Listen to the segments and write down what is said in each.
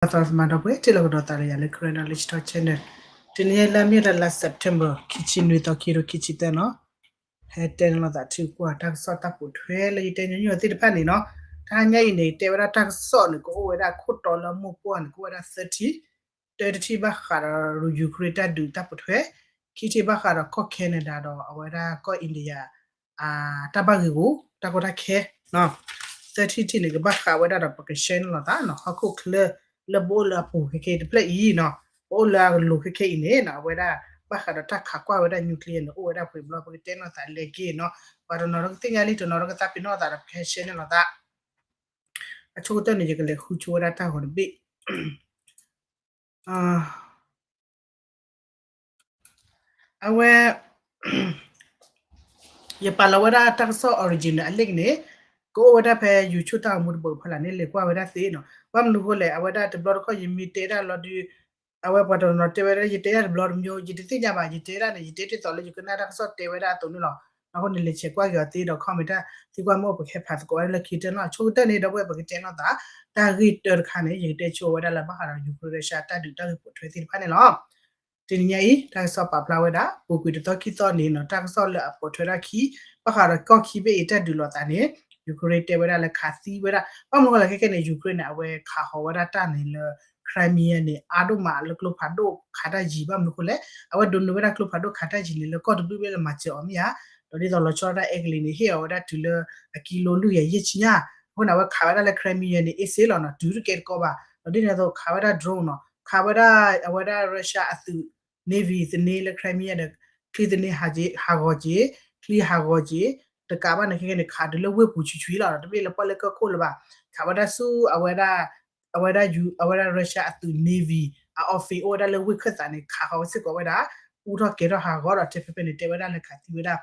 ပသရၣ်သမါဒီပုၢ်ဝဲၢ် ထံၣ်လိာ်ကဒီးသးလၢယၤလၢ Karen Knowledge Talk Channel. တနံၤညါအံၤလၢအမ့ၢ်ဝဲဒၣ်လါ September ခံဆံနွံသီ ခံကထိခံဆံသၢနီၤ. ဟဲတဲန့ၢ်လိာ်သးထံကွၢ်တၢ်ကစီၣ်တၢ်ပိာ်ထွဲလၢယတဲညီနုၢ်အီၤသ့ၣ်တဖၣ်န့ၣ်နီၤ. တဟါညါအံၤန့ၣ် တဲဝဲဒၣ်တၢ်ကစီၣ်န့ၣ် ကအိၣ်ဝဲဒၣ်ခိၣ်တီလၢမိၢ်ပှၢ်န့ၣ် ကအိၣ်ဝဲဒၣ်သၢထံၣ်, တၢတထံၣ်ဘၣ်ဃးဒီး Ukraine တၢ်ဒုးတၢ်ပိာ်ထွဲ, ခံထံၣ်ဘၣ်ဃးဒီးကီၢ် Canada ဒီးအဝဲဒၣ်ကီၢ် India တၢ်ဘၣ်ဂ့ၢ်ဂူာ် တၢ်ကီတၢ်ခဲ သၢထံၣ်ထံၣ်န့ၣ် ကဘၣ်ဃးဝဲဒၣ်ဒီး ပက share န့ၢ်လိာ်သးနီၤ ဟီၣ်ခိၣ်ချၢလၢပအိၣ်လၢအပူၤခဲခဲအံၤတဖျၢၣ်အံၤနီၤ, ပအိၣ်လၢအလိၤခဲခဲအံၤန့ၣ်နီၤ အဝဲဒၣ်ဘၣ်ဃးဒီးတၢ်ခးကွၢ်ဝဲဒၣ် nuclear န့ၣ် အိၣ်ဝဲဒၣ်ပှဲၤဘျီ ပကတဲန့ၢ်လိာ်သးလဲၤက့ၤနီၤ, ပှၤတနီၤဒီးကသ့ၣ်ညါလံ တနီၤဒီးကသးပ့ၤနီၣ်သးဒီး ပကဟဲ share န့ၢ်လိာ်သး, အဆိကတၢၢ်န့ၣ် ယကလဲၤဃုဆိဝဲဒၣ်တၢ်ဂီၤတဘ့ၣ် အဝဲ ယပာ်လီၤဝဲဒၣ်တၢ်ကစီၣ် original အ link န့ၣ် ကအိၣ်ဝဲဒၣ်ဖဲ YouTube တၢ်ဂီၤမူတဘိဖီလာ်န့ၣ် လဲၤကွၢ်ဝဲဒၣ်သ့နီၤ. ဘၣ်မနုၤအဃိလဲၣ် အဝဲဒၣ်တဘျီတခီၣ် ယမ့ၢ်တဲဒၣ်လီၤဒုး အဝဲပှၤတနီၤတဲဝဲဒၣ် ယတဲဒၣ်တဘျီတမံၤ ယတသ့ၣ်ညါဘၣ် ယတဲဒၣ်န့ၣ် ယတဲဒ်သိးလၢယကနၣ်တၢ်ကစီၣ်တဲဝဲဒၣ်အသိးန့ၣ်လီၤ. အဃိန့ၣ် လဲၤဆဲးကွၢ်က့ၤအီၤသ့ဒီး comment တၢ်သံကွၢ်မ့ၢ်အိၣ် ပကဟဲဖးသကိးဝဲဒၣ်လၢခံကတၢၢ်နီၤ. အဆိကတၢၢ်န့ၣ် ဒီပုၢ်ဝဲၢ် ပကတဲန့ၢ်လိာ်သး တၢ်ဂ့ၢ်တၢတခါန့ၣ် ယကတဲဆိဝဲဒၣ်လၢဘၣ်ဃးဒီး Ukraine Russia တၢ်ဒုးတၢ်ဂ့ၢ်ပိာ်ထွဲသ့ၣ်တဖၣ်န့ၣ်လီၤ. တနံၤညါအံၤ တၢ်ကစီၣ်ပာ်ဖျါဝဲဒၣ် ပူၤကွံာ်တသီခံသီန့ၣ်နီၤ တၢ်ကစီၣ်လၢအပိာ်ထွဲဒၣ်ခံ ဘၣ်ဃးဒီးကီၢ်ခံဘ့ၣ်အံၤတၢ်ဒုးလိာ်သးန့ၣ် Ukraine တဲဝဲဒၣ်လၢခးသံဝဲဒၣ် ဘၣ်မနုၤဃိလဲၣ်ခဲခဲန့ၣ် Ukraine န့ၣ် အဝဲခးဃီၤဝဲဒၣ်တၢ်န့ၣ်လၢ Crimea န့ၣ် အါဒိၣ်မးလၢကျိဖးဒိၣ်ခးတၢ်ယံၤ ဘၣ်မနုၤဃိလဲၣ် အဝဲဒိးနုာ်ဝဲဒၣ်ကျိဖးဒိၣ်ခးတၢ်ယံၤန့ၣ် လၢကီၢ်တဘျုးဘ့ၣ်လၢမၤစၢၤအီၤမ့ၢ်ဧါ, ဒီးဒ်သိးလီၤဆီဒၣ်တၢ်အဲကလံးန့ၣ် ဟ့ၣ်အီၤဝဲဒၣ်တုၤလၢအကံလိလွံၢ်ကယၤယဲၢ်ဆံညါ, အဃိန့ၣ် အဝဲခးဝဲဒၣ်လၢ Crimea န့ၣ် အ့ၣ်စ့လီၤနီၤ တုၤတကဲတကိးဘၣ်, ဒီးဒ်န့ၣ်အသိးခးဝဲဒၣ် drone နီၤ ခးဝဲဒၣ် အဝဲဒၣ် Russia အသုး Navy သန့လၢ Crimea န့ၣ် ချံသန့ဟးဂီၤက့ၤ, ချံဟးဂီၤက့ၤ, တကးဘၣ်န့ၣ် ခဲကဲန့ၣ် ခးတုၤလၢဝ့ၢ်ပူၤဆံးဆံးလီၤ တမ့ၢ်လၢပှၢ်လၢကီၢ်ခိၣ်လၢၤဘၣ်, ခးဝဲဒၣ်ဆူအဝဲဒၣ် အဝဲဒၣ် အဝဲဒၣ် Russia အသုး Navy အ office အိၣ်ဝဲဒၣ်လၢဝ့ၢ်ခၢၣ်သးန့ၣ် ခးဃီၤဝဲစ့ၢ်ကီးဝဲဒၣ်, အူထီၣ်ကဲၤထီၣ်ဟးဂီၤဒီး တဲဖဲဖဲန့ၣ် တဲဝဲဒၣ်လၢခးသံဝဲဒၣ်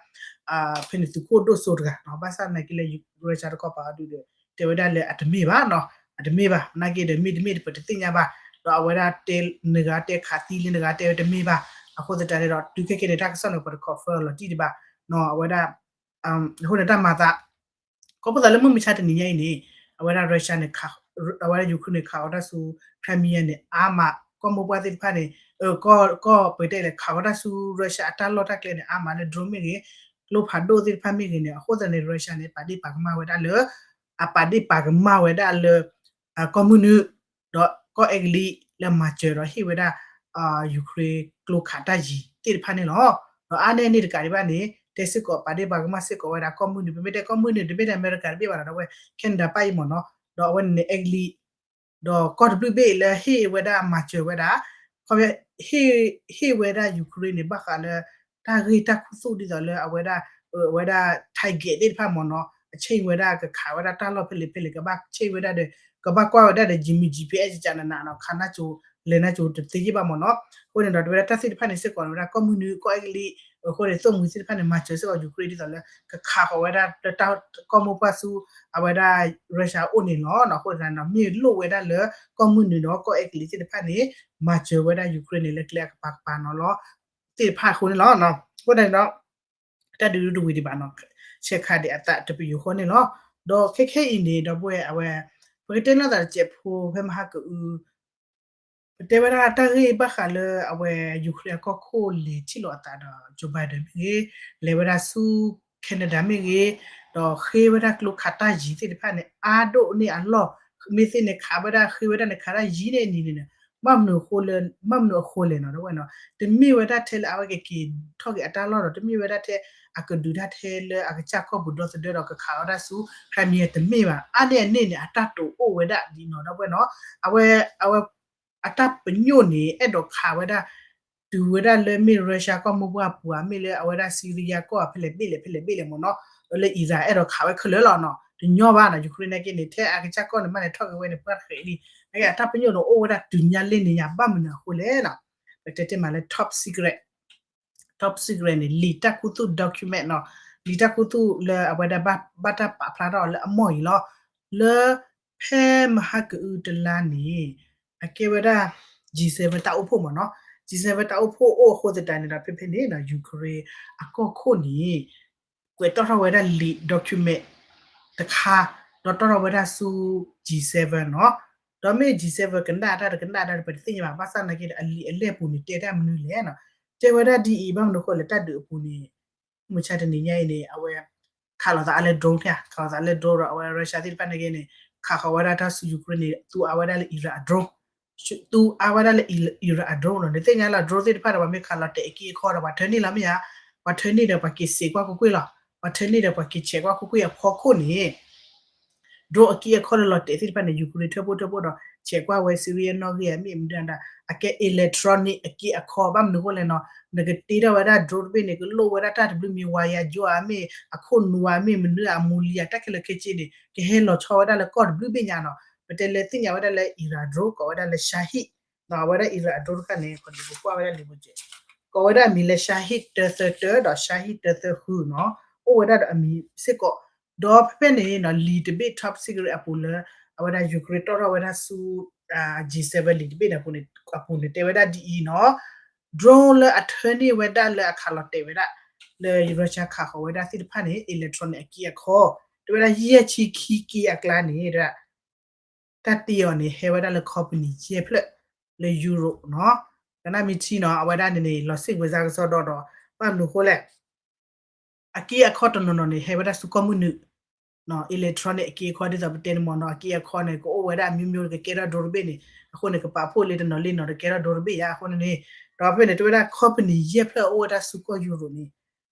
ဖဲန့ၣ်သုးခိၣ်ဒိၣ်စိတဂၤနီၤ, ဘၣ်ဆၣ်သနာ်က့လၢ Russia တကီၢ်ပာ်အီၤဒုးဒီး တဲဝဲဒၣ်လၢအတမ့ၢ်ဘၣ်နီၤ, အတမ့ၢ်ဘၣ်, သနာ်က့ဒီး မ့တမ့ၢ်ဒီးပတသ့ၣ်ညါဘၣ်, ဒီးအဝဲဒၣ်တဲ နဂၤတဲခးသံလၢနဂၤတဲဝဲတမ့ၢ်ဘၣ်, အဃိသတးန့ၣ်ဒီး တုၤခဲကဲန့ၣ် တၢ်ကစီၣ်န့ၣ် ပတ confirm လီၤတံၢ်ဒံးဘၣ်နီၤ, အဝဲဒၣ် အဃိန့ၣ်တၢ်မၤသး ခီဖျိလၢမုၢ်မဆါတနံၤညါအံၤန့ၣ် အဝဲဒၣ် Russia န့ၣ် အဝဲဒၣ် Ukraine န့ၣ် ခးဃီၤတၢ်ဆူ Crimea န့ၣ် အါမး ကီၢ်မိၢ်ပှၢ်သ့ၣ်တဖၣ်န့ၣ် ကီၢ် ကီၢ်ပတဲလဲၣ် ခးဃီၤတၢ်ဆူ Russia အတၢ်လီၢ်တၢ်ကျဲန့ၣ် အါမးလၢ drone မ့ၢ်ဂ့ၤ, ကျိဖးဒိၣ်သ့ၣ်တဖၣ်မ့ၢ်ဂ့ၤန့ၣ် အဃိသတးန့ၣ် Russia န့ၣ် ပာ်ဒ့ၣ်ပာ်ကမၣ်ဝဲဒၣ်လၢ အပာ်ဒ့ၣ်ပာ်ကမၣ်ဝဲဒၣ်လၢ ကီၢ်မုၢ်နုာ် ဒီးကီၢ်အဲကလံးလၢမၤစၢၤဒီးဟ့ၣ်ဝဲဒၣ် Ukraine ကျိခးတၢ်ယံၤသ့ၣ်တဖၣ်န့ၣ်လီၤ. ဒီးအါန့ၢ်န့ၣ်တကးဒံးဘၣ်န့ၣ် တဲစ့ၢ်ကီးပာ်ဒ့ၣ်ပာ်ကမၣ်စ့ၢ်ကီးဝဲဒၣ်ကီၢ်မုၢ်နုာ် ပမ့ၢ်တဲကီၢ်မုၢ်နုာ် တမ့ၢ်ထဲအမဲရကၤတဘ့ၣ်ဘၣ်နီၤ ဒီးဝဲ Canada ပၣ်အံၤမ့ၢ်နီၤ ဒီးအဝဲန့ၣ်န့ၣ် အဲကလံး ဒီးကီၢ်တဘျုးဘ့ၣ်လၢဟ့ၣ်ဝဲဒၣ်မၤစၢၤဝဲဒၣ် ခီ ဟ့ၣ်ဝဲဒၣ် Ukraine န့ၣ် ဘၣ်ဃးလၢ တၢ်ဂ့ၢ်တၢ်ခူသူၣ်ဒ်သိးလၢအဝဲဒၣ် အဝဲဒၣ် target သ့ၣ်တဖၣ်မ့ၢ်နီၤ အ change ဝဲဒၣ် ကခးဝဲဒၣ်တၢ်လီၢ်ဖဲလဲၣ်ဖဲလဲၣ် ကဘၣ် change ဝဲဒၣ်ဒီး ကဘၣ်ကွၢ်ဝဲဒၣ်ဒီး Jimmy G P S ကနနနီၤ ခးနၢ်ကၠိ လဲၤနၢ်ကၠိတသ့ယ့ၢ်ဘၣ်မ့ၢ်နီၤ. အဃိန့ၣ်ဒီး တဝဲဒၣ်တၢ်သ့ၣ်တဖၣ်န့ၣ်စ့ၢ်ကီးန့ၣ် ဝဲဒၣ်ကီၢ်မုၢ်နုာ် ကီၢ်အဲကလံး အဃိန့ၣ် သိၣ်မှံၤသ့ၣ်တဖၣ်န့ၣ် မၤစၢၤစ့ၢ်ကီး Ukraine ဒ်သိးလၢ ကခးဃီၤဝဲဒၣ် ကီၢ်မိၢ်ပှၢ်ဆူ အဝဲဒၣ် Russia အိၣ်န့ၣ်လီၤ. အဃိန့ၣ် မ့ၢ်လိၣ်ဝဲဒၣ်လၢ ကီၢ်မုၢ်နုာ်ဒီးကီၢ်အဲကလံးသ့ၣ်တဖၣ်န့ၣ် မၤစၢၤဝဲဒၣ် Ukraine န့ၣ် လၢကျဲအကပၤကပၤနီၤလီၤ သ့ၣ်တဖၣ်အဃိန့ၣ်လီၤ. အဃိန့ၣ်ဒီး တၢ်ဒုးဒုးတဝံၤဒံးဘၣ်နီၤ ဆဲးခးဒံးအသးတပယူာ်ဃီန့ၣ်လီၤ. ဒီးခဲခဲအံၤန့ၣ် ဒီပုၢ်ဝဲၢ်အဝဲ ပကတဲနီၢ်သးတစဲးဖိဖဲမဟါကအု ပတဲဝဲဒၣ်တၢ်ဂ့ၢ်ဘၣ်ဃးလၢအဝဲ Ukraine အကီၢ်ခိၣ်လဲၤထံၣ်လိာ်အသးဒီး Joe Biden မ့ၢ်ဂ့ၤ, လဲၤဝဲဒၣ်ဆူ Canada မ့ၢ်ဂ့ၤ, ဒီးဃ့ဝဲဒၣ်ကျိခးတၢ်ယံၤသ့ၣ်တဖၣ်န့ၣ် အါဒိၣ်န့ၢ်အလီၢ်, မ့ၢ်သ့ၣ်န့ၣ်ခးဝဲဒၣ် ဃ့ဝဲဒၣ်န့ၣ်ခးတၢ်ယံၤန့ၣ်န့ၣ်န့ၣ် ဘၣ်မနုၤအဃိလဲၣ်, ဘၣ်မနုၤအဃိလဲၣ်နီၤ ဒီပုၢ်ဝဲၢ်နီၤ, တမ့ၢ်ဝဲဒၣ်ထဲလၢအဝဲကက့ၤထီၣ်က့ၤအတၢ်လီၢ်ဒီး တမ့ၢ်ဝဲဒၣ်ထဲအကဒုးတၢ်ထဲလၢအကစၢ်ကီၢ်ပူၤဒီသဒၢဒီး ကခးဝဲဒၣ်ဆူ Crimea တမ့ၢ်ဘၣ်. အါန့ၢ်အန့ၣ်န့ၣ် အတၢ်တိာ်အိၣ်ဝဲဒၣ်ဒ်နီၤ ဒီပုၢ်ဝဲၢ်နီၤ, အဝဲ အဝဲ အတၢ်ပညိၣ်န့ၣ် အဲၣ်ဒိးခးဝဲဒၣ် တုၤဝဲဒၣ်လၢမ့ၢ် Russia ကီၢ်မိၢ်ပှၢ်ပူၤဧါ, မ့ၢ်လၢအဝဲဒၣ် Syria ကီၢ်ဧါ, ဖဲလဲၣ်ဘ့ၣ်လဲၣ် ဖဲလဲၣ်ဘ့ၣ်လဲၣ်မ့ၢ်နီၤ, ဒီးလၢ Iran အဲၣ်ဒိးခးဝဲခဲလၢာ်လီၤနီၤ, တညီဘၣ်နီၤ, Ukraine နာ်က့န့ၣ် ထဲအကစၢ်ကီၢ်န့ၣ်မးန့ၣ် ထီၣ်က့ၤဝဲန့ၣ် ပှၢ်တဃဲးလံ, နာ်က့အတၢ်ပညိၣ်န့ၣ် အိၣ်ဝဲဒၣ်တုၤညါလံန့ၣ်ယါ ဘၣ်မနုၤအဃိလဲၣ်နီၤ, ပတဲတ့ၢ်မးလၢ top secret top secret န့ၣ် လံာ်တၢ်ခူသူၣ် document နီၤ, လံာ်တၢ်ခူသူၣ်လၢအဝဲဒၣ်ဘၣ်တၢ်ပာ်ဖျါထီၣ်အီၤလၢအမိၢ်အံၤလီၤ, လၢ ဖဲမဟါကအုတလါန့ၣ် အကဲဝဲဒၣ် G seven တၢ်အိၣ်ဖှိၣ်မ့ၢ်နီၤ, G seven တၢ်အိၣ်ဖှိၣ်အိၣ်အဃိသတးန့ၣ်ဒီး ဖဲဖဲန့ၣ်ဒီး Ukraine အကီၢ်ခိၣ်န့ၣ် ကွဲးတီၣ်ထီၣ်ဝဲဒၣ်လံာ် document တခါ, ဒီးတီၣ်ထီၣ်ဝဲဒၣ်ဆူ G seven နီၤ ဒီးမ့ၢ် G seven ကနၣ်တၢ်တကနၣ်တၢ် ပတသ့ၣ်ညါဘၣ် ဘၣ်ဆၣ်သနာ်က့ဒီး အလံာ်အလဲၢ်အပူၤန့ၣ် တဲတၢ်မနုၤလဲၣ်နီၤ. တဲဝဲဒၣ်ဒ်အံၤ ဘၣ်မနုၤအဃိလဲၣ် တၢ်ဒုးအပူၤန့ၣ် မုၢ်ဆါတနံၤညါအံၤန့ၣ် အဝဲ ခးလိာ်သးအါလၢ drone ဖဲ ခးလိာ်သးလၢ drone ဒီး အဝဲ Russia သ့ၣ်တဖၣ်န့ၣ်က့န့ၣ် ခးဃီၤဝဲဒၣ်တၢ်ဆူ Ukraine န့ၣ် သူအါဝဲဒၣ်လၢ Iran အ drone သူအါဝဲဒၣ်လၢ Iran အ drone နီၤ. နသ့ၣ်ညါလီၤ drone သ့ၣ်တဖၣ်ဒီး ပှၤမ့ၢ်ခးလီၤတဲာ်အက့အခီဒီး ပှၤထၢန့ၢ်လီၤမ့ၢ်ဧါ, ပှၤထၢန့ၢ်ဒီးပှၤက့ၤစဲးကွၢ်ကွ့ၢ်ကွ့ၢ်လီၤ. ပှၤထၢန့ၢ်ဒီးပှၤက့ၤဆဲးကွၢ်ကွ့ၢ်ကွ့ၢ်အဖီခိၣ်န့ၣ် drone အက့အခီလၢလီၤတဲာ်သ့ၣ်တဖၣ်န့ၣ် Ukraine ထၢဖှိၣ်ထၢဖှိၣ်ဒီး ဆဲးကွၢ်ဝဲ Syria နီၣ်ဂံၢ်အမ့ၢ်မနုၤဒၣ် အကဲ electronic အက့အခီ ဘၣ်မနုၤအဃိလဲၣ်နီၤ. နကတ့ထီၣ်ဝဲဒၣ် drone တဘ့ၣ်န့ၣ် ကလိၣ်ဝဲဒၣ်တၢ်တဘျုးမံၤ ဝါယၤယိအမ့ၢ် အခိၣ်နူာ်အမ့ၢ်မနုၤ အမူလံၤ အတၢ်ခဲလၢာ်ခဲဆ့န့ၣ် ကဟဲလီၤဆီဝဲဒၣ်လၢကီၢ်တဘျုးဘ့ၣ်ညါနီၤ. ပတဲလဲၣ်သ့ၣ်ညါဝဲဒၣ်လၢ Iran drone ကိးဝဲဒၣ်လၢ Shahed နီၤ. အဝဲဒၣ် Iran အ drone တခါန့ၣ် ပကွၢ်ဝဲဒၣ်လံာ်ပူၤစဲး ကိးဝဲဒၣ်အမံၤလၢ Shahed တၢသၢတၢ ဒီး Shahed တၢသၢဃုနီၤ. အိၣ်ဝဲဒၣ်ဒီးအမံၤစ့ၢ်ကီး ဒီးဖဲဖဲန့ၣ်နီၤ လံာ်တဘ့ၣ် top secret အပူၤလၢ အဝဲဒၣ် Ukraine တီၣ်ထီၣ်ဝဲဒၣ်ဆူ G seven လံာ်တဘ့ၣ်န့ၣ်အပူၤန့ၣ် အပူၤန့ၣ်တဲဝဲဒၣ်ဒ်အံၤနီၤ. drone လၢအထၢန့ၢ်ဝဲဒၣ်လၢအခးလီၤတဲာ်ဝဲဒၣ် လၢ Russia ခးဃီၤဝဲဒၣ်သ့ၣ်တဖၣ်န့ၣ် electronic အက့အခီ တဲဝဲဒၣ်ယဲၢ်ဆံခံက့အကျါန့ၣ် တၢ်တ့အီၤန့ၣ် ဟဲဝဲဒၣ်လၢ company ယဲၢ်ဖျၢၣ် လၢ Europe နီၤ. ကနၣ်မ့ၢ်ထံနီၤ အဝဲဒၣ်န့ၣ်န့ၣ် လီၤစ့ၣ်ဝဲစါကစီဒီဒီး ဘၣ်မနုၤအဃိလဲၣ် အက့အခီတနီၤနီၤန့ၣ် ဟဲဝဲဒၣ်ဆူကီၢ်မုၢ်နုာ် electronic အက့အခီ ဒ်သိးပတဲန့ၣ်မ့ၢ်နီၤ အက့အခီန့ၣ် ကအိၣ်ဝဲဒၣ်အမျိုးမျိုး ကကဲထီၣ် drone တဘ့ၣ်န့ၣ် အဃိန့ၣ် ကပာ်ဖှိၣ်လၢတနီၤလံနီၤ တကဲထီၣ် drone တဘ့ၣ်ယါ အဃိန့ၣ်န့ၣ် ဒီးဖဲန့ၣ် တဲဝဲဒၣ် company ယဲၢ်ဖျၢၣ်အိၣ်ဝဲဒၣ်ဆူကီၢ် Europe န့ၣ်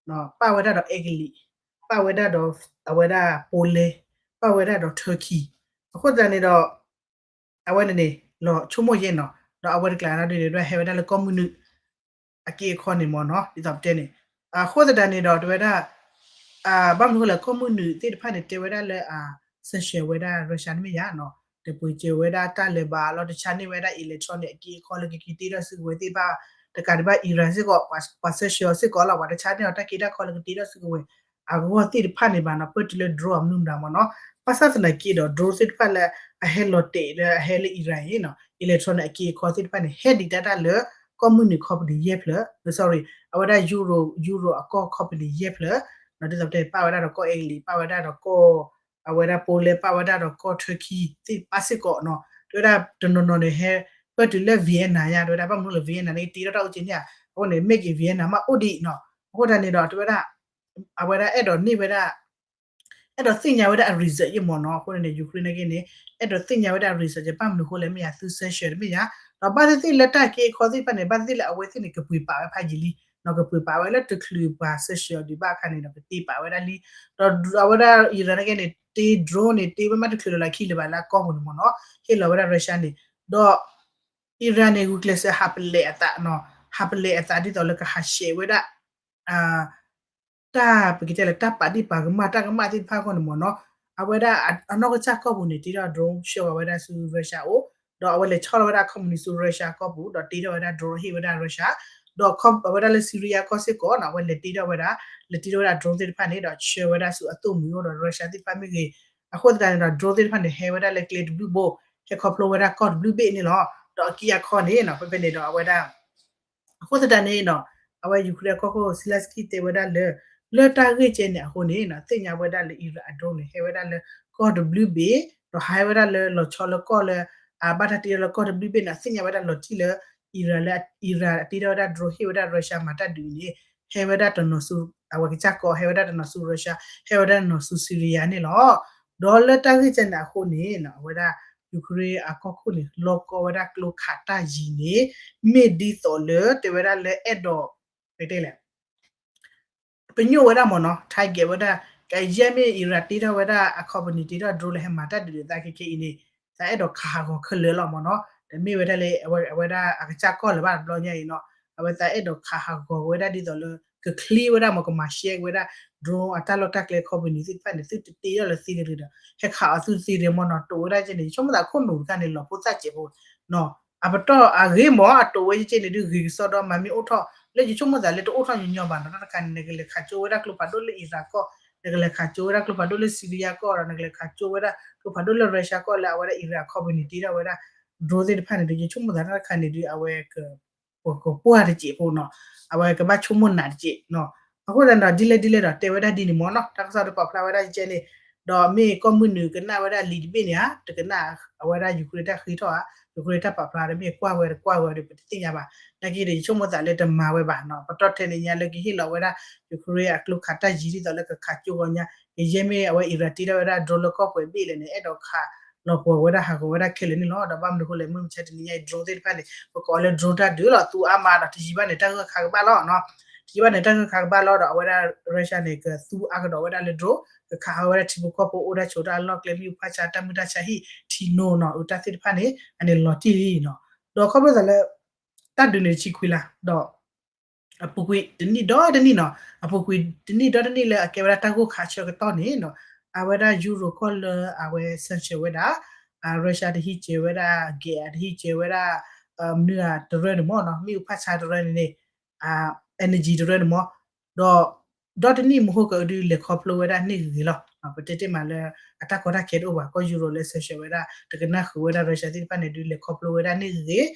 ပၣ်ဝဲဒၣ်ဒီး Italy ပၣ်ဝဲဒၣ်ဒီး အဝဲဒၣ် Poland ပၣ်ဝဲဒၣ်ဒီး Turkey အဃိသတးန့ၣ်ဒီး အဝဲန့ၣ်န့ၣ် လီၤဆိကမိၣ်ယဲနီၤ ဒီးအဝဲတကျါန့ၣ်ဒ်န့ၣ် ဟဲဝဲဒၣ်လၢကီၢ်မုၢ်နုာ် အက့အခီန့ၣ်မ့ၢ်နီၤ ဒ်သိးပတဲန့ၣ် အဃိသတးန့ၣ်ဒီး တဲဝဲဒၣ် ဘၣ်မနုၤအဃိလဲၣ် ကီၢ်မုၢ်နုာ်သ့ၣ်တဖၣ်န့ၣ် တဲဝဲဒၣ်လၢ အ sanction ဝဲဒၣ် Russia န့ၣ်မ့ၢ်ယါနီၤ တပှ့ၤစၢၤဝဲဒၣ်တၢ်လၢၤဘၣ် လီၤတဆါန့ၢ်ဝဲဒၣ် electronic အက့အခီလၢကက့ၤတ့ထီၣ်စုကဝဲၤသ့ၣ်တဖၣ် တကးဒံးဘၣ် Iran စ့ၢ်ကီး ပှၤ sanction စ့ၢ်ကီးလီၤ ပှၤတဆါန့ၢ်အီၤတၢ်က့တၢ်ခီလၢကတ့ထီၣ်စုကဝဲၤ အဂီၢ်သ့ၣ်တဖၣ်န့ၣ်ဘၣ်နီၤ ပၢၢ်တုၤလၢ drone အမနုၤမတၤမ့ၢ်နီၤ ဘၣ်ဆၣ်သနာ်က့ဒီး drone သ့ၣ်တဖၣ်လၢ အဟဲလီၤတဲာ်လၢအဟဲလၢ Iran အံၤနီၤ electronic အက့အခီသ့ၣ်တဖၣ်န့ၣ် ဟဲဒံးတၢ်တၢ်လၢ ကီၢ်မုၢ်နုာ် company ယဲၢ်ဖျၢၣ် sorry အဝဲဒၣ် Euro Euro အကီၢ် company ယဲၢ်ဖျၢၣ် ဒ်သိးပတဲ ပၣ်ဝဲဒၣ်ဒီးကီၢ် Italy ပၣ်ဝဲဒၣ်ဒီးကီၢ် အဝဲဒၣ် Poland ပၣ်ဝဲဒၣ်ဒီးကီၢ် Turkey သ့ၣ်တဖၣ်စ့ၢ်ကီးနီၤ တဲဝဲဒၣ်တနီၤနီၤန့ၣ် ဟဲပၢၢ်တုၤလၢ Vienna ညါ တဲဝဲဒၣ် ဘၣ်မနုၤလၢ Vienna န့ၣ် တ့ထီၣ်တၢ်အိၣ်က့န့ၣ်ဧါ အဃိန့ၣ် မ့ၢ်က့ၤ Vienna မးအိၣ်ဒံးနီၤ အဃိသတးန့ၣ်ဒီး တဲဝဲဒၣ် အဝဲဒၣ်အဲၣ်ဒိးန့ၢ်ဝဲဒၣ် အဲၣ်ဒိးသ့ၣ်ညါဝဲဒၣ်အ reason ယဲမ့ၢ်နီၤ အဃိန့ၣ် Ukraine နာ်က့န့ၣ် အဲၣ်ဒိးသ့ၣ်ညါဝဲဒၣ်အ reason ယဘၣ်မနုၤအဃိလဲၣ်မ့ၢ်ယါ သု sanction တမ့ၢ်ယါ ဒီးဘၣ်သ့ၣ်သ့ၣ်လၢတၢ်က့အခီသ့ၣ်တဖၣ်န့ၣ် ဘၣ်သ့ၣ်သ့ၣ်လၢအဝဲသ့ၣ်န့ၣ် ကပှ့ၤပာ်ဝဲဖးယံာ်လံ နီၤ ကပှ့ၤပာ်ဝဲလၢတချုးပှၤ sanction ဒံးဘၣ်အခါန့ၣ်ဒီး ကတ့ပာ်ဝဲဒၣ်လံ ဒီးအဝဲဒၣ် Iran နာ်က့န့ၣ် တ့ drone န့ၣ် တ့ဝဲမးတချုးလၢလၢခံလၢၤဘၣ်လၢအကီၢ်ပူၤန့ၣ်မ့ၢ်နီၤ ဟ့ၣ်လီၤဝဲဒၣ် Russia န့ၣ် ဒီး Iran န့ၣ် ဂုာ်ကျဲးစၢးဟးပလဲာ်အသးနီၤ ဟးပလဲ်အသးဒ်သိးလၢကဟးဆှဲးဝဲဒၣ် တၢ်ပကတဲလၢ တၢ်ပာ်ဒ့ၣ်ပာ်ကမၣ်တၢ်ကမၣ်သ့ၣ်တဖၣ်အဂီၢ်န့ၣ်မ့ၢ်နီၤ အဝဲဒၣ်အနီၢ်ကစၢ်ကီၢ်ပူၤန့ၣ် တ့ထီၣ် drone ဆှၢဃီၤဝဲဒၣ်ဆူ Russia အိၣ် ဒီးအဝဲလဲၤဆီလီၤဝဲဒၣ် company ဆူ Russia ကီၢ်ပူၤ ဒီးတ့ထီၣ်ဝဲဒၣ် drone ဟ့ၣ်ဝဲဒၣ် Russia ဒီးအဝဲဒၣ်လၢ Syria ကီၢ်စ့ၢ်ကီးနီၤ အဝဲလဲၤတ့ထီၣ်ဝဲဒၣ် လဲၤတ့ထီၣ်ဝဲဒၣ် drone သ့ၣ်တဖၣ်န့ၣ် ဒီးဆှၢဝဲဒၣ်ဆူအသိၣ်မှံၤအိၣ်ဒီး Russia သ့ၣ်တဖၣ်မ့ၢ်ဂ့ၤ အဃိသတးန့ၣ်ဒီး drone သ့ၣ်တဖၣ်န့ၣ် ဟဲဝဲဒၣ်လၢကျဲတဘျုးဘိ ဟဲခီဖျိဝဲဒၣ်ကီၢ်တဘျုးဘ့ၣ်န့ၣ်လီၤ. ဒီးအက့အခီန့ၣ်နီၤ ဖဲဖဲန့ၣ်ဒီးအဝဲဒၣ် အဃိသတးန့ၣ်နီၤ အဝဲ Ukraine အကီၢ်ခိၣ် Zelenskyy တဲဝဲဒၣ်လၢ လၢတၢ်ဂ့ၢ်ကဲန့ၣ်အဃိန့ၣ်နီၤ သ့ၣ်ညါဝဲဒၣ်လၢ Iran အ drone န့ၣ် ဟဲဝဲဒၣ်လၢကီၢ်တဘျုးဘ့ၣ် ဒီးဟဲဝဲဒၣ်လၢလီၤဆီလၢကီၢ်လၢ အဘၣ်တၢ်တ့ထီၣ်လၢကီၢ်တဘျုးဘ့ၣ်န့ၣ် သ့ၣ်ညါဝဲဒၣ်လီၤတံၢ်လၢ Iran လၢ Iran အတ့ထီၣ်ဝဲဒၣ် drone ဟ့ၣ်ဝဲဒၣ် Russia မၤတၢ်ဒုးန့ၣ် ဟဲဝဲဒၣ်တနီၤဆူ အဝဲကစၢ်ကီၢ် ဟဲဝဲဒၣ်တနီၤဆူ Russia ဟဲဝဲဒၣ်တနီၤဆူ Syria န့ၣ်လီၤ. ဒီးလၢတၢ်ဂ့ၢ်ကဲန့ၣ်အဃိန့ၣ်နီၤ အဝဲဒၣ် Ukraine အကီၢ်ခိၣ်န့ၣ် လီၤကီဝဲဒၣ်ကျိခးတၢ်ယံၤန့ၣ် မ့ၢ်ဒ်သိးလၢတဲဝဲဒၣ်လၢအဲၣ်ဒိး ပတဲလဲၣ် ပညိၣ်ဝဲဒၣ်မ့ၢ်နီၤ target ဝဲဒၣ် ကယဲၢ်မ့ၢ် Iran တ့ထီၣ်ဝဲဒၣ်အ company တ့ထီၣ် drone လၢဟဲမၤတၢ်ဒုးဒ်သးခဲခဲအံၤန့ၣ် သးအဲၣ်ဒိးခးဟးဂီၤခဲလၢာ်လီၤမ့ၢ်နီၤ တမ့ၢ်ဝဲဒၣ်လၢ အဝဲဒၣ်အကစၢ်ကီၢ်လၢၤဘၣ်တဘျီညါအံၤနီၤ အဝဲသးအဲၣ်ဒိးခးဟးဂီၤဝဲဒၣ်ဒ်သိးလၢ က clear ဝဲဒၣ်မ့ၢ် ကမၤရှဲက့ၤဝဲဒၣ် drone အတၢ်လီၢ်တၢ်ကျဲ company သ့ၣ်တဖၣ်န့ၣ် သုတတ့ထီၣ်လၢသ့တဂ့ၤဒီး ဟဲခးအီၤသုသ့တဂ့ၤမ့ၢ်နီၤ တိာ်ဝဲဒၣ်ကဲန့ၣ် ယဆိကမိၣ်သးခိၣ်နူာ်တခါန့ၣ် လီၤဖိသၣ်စဲးဖိ အပတီၢ်အဂ့ၤမ့ၢ် အတိာ်ဝဲကဲန့ၣ်ဒုးဂ့ၤကစီဒီမၤမ့ၢ်အိၣ်ထီၣ် လၢယဆိကမိၣ်သးလၢတအိၣ်ထီၣ်ညီညီဘၣ်နီၤ တၢ်တခါန့ၣ် နကလဲၤခးကၠိဝဲဒၣ်ကျိဖးဒိၣ်လၢ Iran ကီၢ် နကလဲၤခးကၠိဝဲဒၣ်ကျိဖးဒိၣ်လၢ Syria ကီၢ်ဒီး နကလဲၤခးကၠိဝဲဒၣ်ကျိဖးဒိၣ်လၢ Russia ကီၢ်လၢအဝဲဒၣ် Iran အ company တ့ထီၣ်ဝဲဒၣ် drone သ့ၣ်တဖၣ်န့ၣ်ဒုး ယဆိကမိၣ်သးတၢ်တခါန့ၣ်ဒုး အဝဲက ပကကွၢ်တစဲးဖိနီၤ အဝဲကဘၣ်ဆိကမိၣ်နးတစဲးနီၤ အဃိသတးဒီး ဒ်လဲၣ်ဒ်လဲၣ်ဒီး တဲဝဲဒၣ်ဒ်န့ၣ်မ့ၢ်နီၤ တၢ်ကစီၣ်တကိးဖျါဝဲဒၣ်ကဲန့ၣ် ဒီးမ့ၢ်ကီၢ်မုၢ်နုာ်ကနၣ်ဝဲဒၣ်လံာ်တဘ့ၣ်န့ၣ်ဧါ, တကနၣ်အဝဲဒၣ် Ukraine တၢ်ဃ့ထီၣ်ဧါ, Ukraine တၢ်ပာ်ဖျါဒီး မ့ၢ်ကွၢ်ဝဲတကွၢ်ဝဲဒီး ပတသ့ၣ်ညါဘၣ်. နာ်က့ဒီး ယဆိကမိၣ်သးလၢတမၤဝဲဘၣ်နီၤ, ပတီၢ်ထဲန့ၣ်ညါလၢကဟ့ၣ်လီၤဝဲဒၣ် Ukraine အကျိခးတၢ်ယံၤဒ်သိးလၢကခးကၠိဂီၤညါ, ကယဲၢ်မ့ၢ်အဝဲ Iran တ့ထီၣ်ဝဲဒၣ် drone လၢကီၢ်ပှဲၤဘ့ၣ်လဲၣ်န့ၣ် အဲၣ်ဒိးခးလီၤပှီၤဝဲဒၣ်ဟးဂီၤဝဲဒၣ်ခဲလၢာ်န့ၣ်လီၤ. ဒီးဘၣ်မနုၤအဃိလဲၣ် မုၢ်မဆါတနံၤညါအံၤ drone သ့ၣ်တဖၣ်န့ၣ် ပကိးလၢ drone တၢ်ဒုးလီၤ, သူအါမးဒီး တယံာ်ဘၣ်န့ၣ် တၢ်ဂၢၢ်ခးကဘၣ်လီၤနီၤ, တယံာ်ဘၣ်န့ၣ် တၢ်ဂၢၢ်ခးကဘၣ်လီၤဒီး အဝဲဒၣ် Russia န့ၣ် ကသူအါကဒီးဝဲဒၣ်လၢ drone ကခးဟးဝဲဒၣ်ထံဖိကီၢ်ဖိအိၣ်ဒၣ်ဆိးတၢ်အလီၢ်ကျဲ မ့ၣ်အူဖးဆါ တၢ်မုၢ်တၢ်ဆါဟံၣ် ထံနိနီၤ အတၢ်သ့ၣ်တဖၣ်န့ၣ် အန့ၣ်လီၤတံၢ်လံနီၤ. ဒီးခီဖျိသးလၢ တၢ်ဒုးန့ၣ်တဆံခွံလါ ဒီး အပူၤကွံာ်တနံၣ်ဒီတနံၣ်နီၤ, အပူၤကွံာ်တနံၣ်ဒီတနံၣ်လၢအကဲဝဲဒၣ်တၢ်ဂိၢ်ခးဆၢကတီၢ်န့ၣ်နီၤ, အဝဲဒၣ် Europe ကီၢ်လၢအဝဲ sanction ဝဲဒၣ် Russia တဟံးစၢၤဝဲဒၣ် gas တဟံးစၢၤဝဲဒၣ် မနုၤတရၢန့ၣ်မ့ၢ်နီၤ, မ့ၣ်အူဖးဆါတရၢန့ၣ်န့ၣ် energy တရၢန့ၣ်မ့ၢ်, ဒီး ဒီတနံၣ်မဟိကဒုးလဲၤခီဖျိဝဲဒၣ်န့ၣ်ဂ့ၤဂ့ၤလီၤ. ပတဲတ့ၢ်မးလၢ အတၢ်ကီတၢ်ခဲတအိၣ်ဘၣ်, ကီၢ် Europe လၢ sanction ဝဲဒၣ် တကနၣ်ဃုာ်ဝဲဒၣ် Russia သ့ၣ်တဖၣ်န့ၣ် ဒုးလဲၤခီဖျိဝဲဒၣ်န့ၣ်ဂ့ၤဂ့ၤ,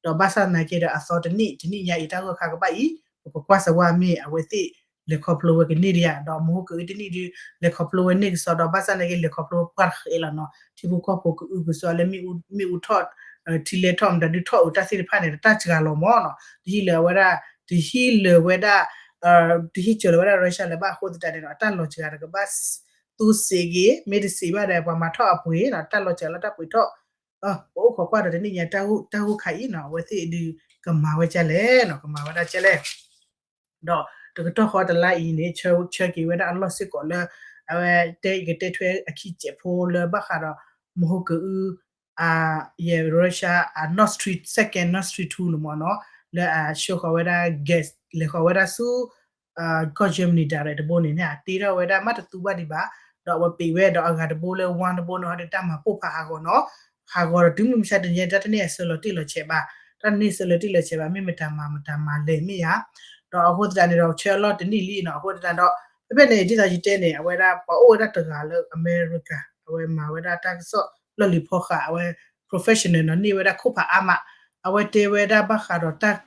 ဒီးဘၣ်ဆၣ်သနာ်က့ဒီး အသီတနံၣ် တနံၣ်ညါအံၤ တၢ်ဂၢၢ်ခးကဘၣ်အံၤ ပကကွၢ်စၢၤဝဲမ့ၢ်အဝဲသ့ၣ် လဲၤခီဖျိဝဲကန့ၢ်ဒံးဧါ, ဒီးမဟိကအုတနံၣ်ဒုး လဲၤခီဖျိဝဲန့ၣ်ကစီဒီး ဘၣ်ဆၣ်သနာ်က့ လဲၤခီဖျိပှၢ်တဃဲးလီၤနီၤ, ထံဖိကီၢ်ဖိကအုကစီလၢ မ့ၣ်အူထီၣ် ထံလဲထီၣ်မတၤဒုးထီၣ်အုးတၢ်သ့ၣ်တဖၣ်န့ၣ်ဒီး တၢ်စှၤလီၤမ့ၢ်နီၤ, တဟံးလၢၤဝဲဒၣ် တဟံးလၢၤဝဲဒၣ် တဟံးစၢၤလၢၤဝဲဒၣ် Russia လၢၤဘၣ်အဃိသတးန့ၣ်ဒီး အတၢ်လီၤစှၤဒီးကဘၣ် သူစ့ဂ့ၤ မ့ၢ်တစ့ဘၣ်ဒီး ပှၤမၤထီၣ်အပှ့ၤနီၤ, တၢ်လီၤစှၤလၢတၢ်ပှ့ၤထီၣ် ပအိၣ်ခိးကွၢ်ဒီးတနံၣ်ညါ တၢ်ဂိၢ်ခးအံၤနီၤ အဝဲသ့ၣ်ဒုးကမၤဝဲကလဲၣ်နီၤ, ကမၤဝဲဒၣ်ကလဲၣ် ဒီးတကတီၢ်ဃီတလါအံၤန့ၣ် ဆၢက့ၤဝဲဒၣ်အလီၢ်စ့ၢ်ကီးလၢ အဝဲတဲအံၤကတဲထွဲအခံစဲးဖိလၢဘၣ်ဃးဒီး မဟိကအု ယဲ Russia အ Nord Stream second Nord Stream two န့ၣ်မ့ၢ်နီၤ, လၢအဆှၢဃီၤဝဲဒၣ် gas လဲၤဃီၤဝဲဒၣ်ဆူ ကီၢ် Germany direct တဘိန့ၣ်န့ၣ် အတ့ထီၣ်ဝဲဒၣ်မ့ၢ်တသူဘၣ်ဒံးဘၣ်, ဒီးအဝဲပံးဝဲဒီးအဂၤတဘိလၢ ဝါတဘိန့ၣ် ဟီဒုးတၢ်မၤပိၢ်ဖးဟးဂီၤနီၤ, ဟးဂီၤဒီးတုၤမုၢ်မဆါတနံၤညါ တၢ်တန့ၢ်အဆၢလီၤတံၢ်လီၤဆဲးဘၣ်, တၢ်တန့ၢ်ဆၢလီၤတံၢ်လီၤဆဲးဘၣ် မ့ၢ်မတၤမၤမတၤမၤလဲၣ်မ့ၢ်ဧါ, ဒီးအဃိသတးန့ၣ်ဒီး ဆၢအလီၢ်တနံၣ်လံနီၤ, အဃိသတးဒီး ဖဲဖဲန့ၣ် ဒ်သိးယတဲန့ၣ် အဝဲဒၣ်ပှၤအိၣ်ဝဲဒၣ်တဂၤလၢအမဲရကၤ အဝဲမၤဝဲဒၣ်တၢ်ကစီၣ်လီၢ်လံၤဖီဃာ် အဝဲ professional နီၤ န့ၢ်ဝဲဒၣ်ခိၣ်ဖးအါမး, အဝဲတဲဝဲဒၣ်ဘၣ်ဃးဒီးတၢ်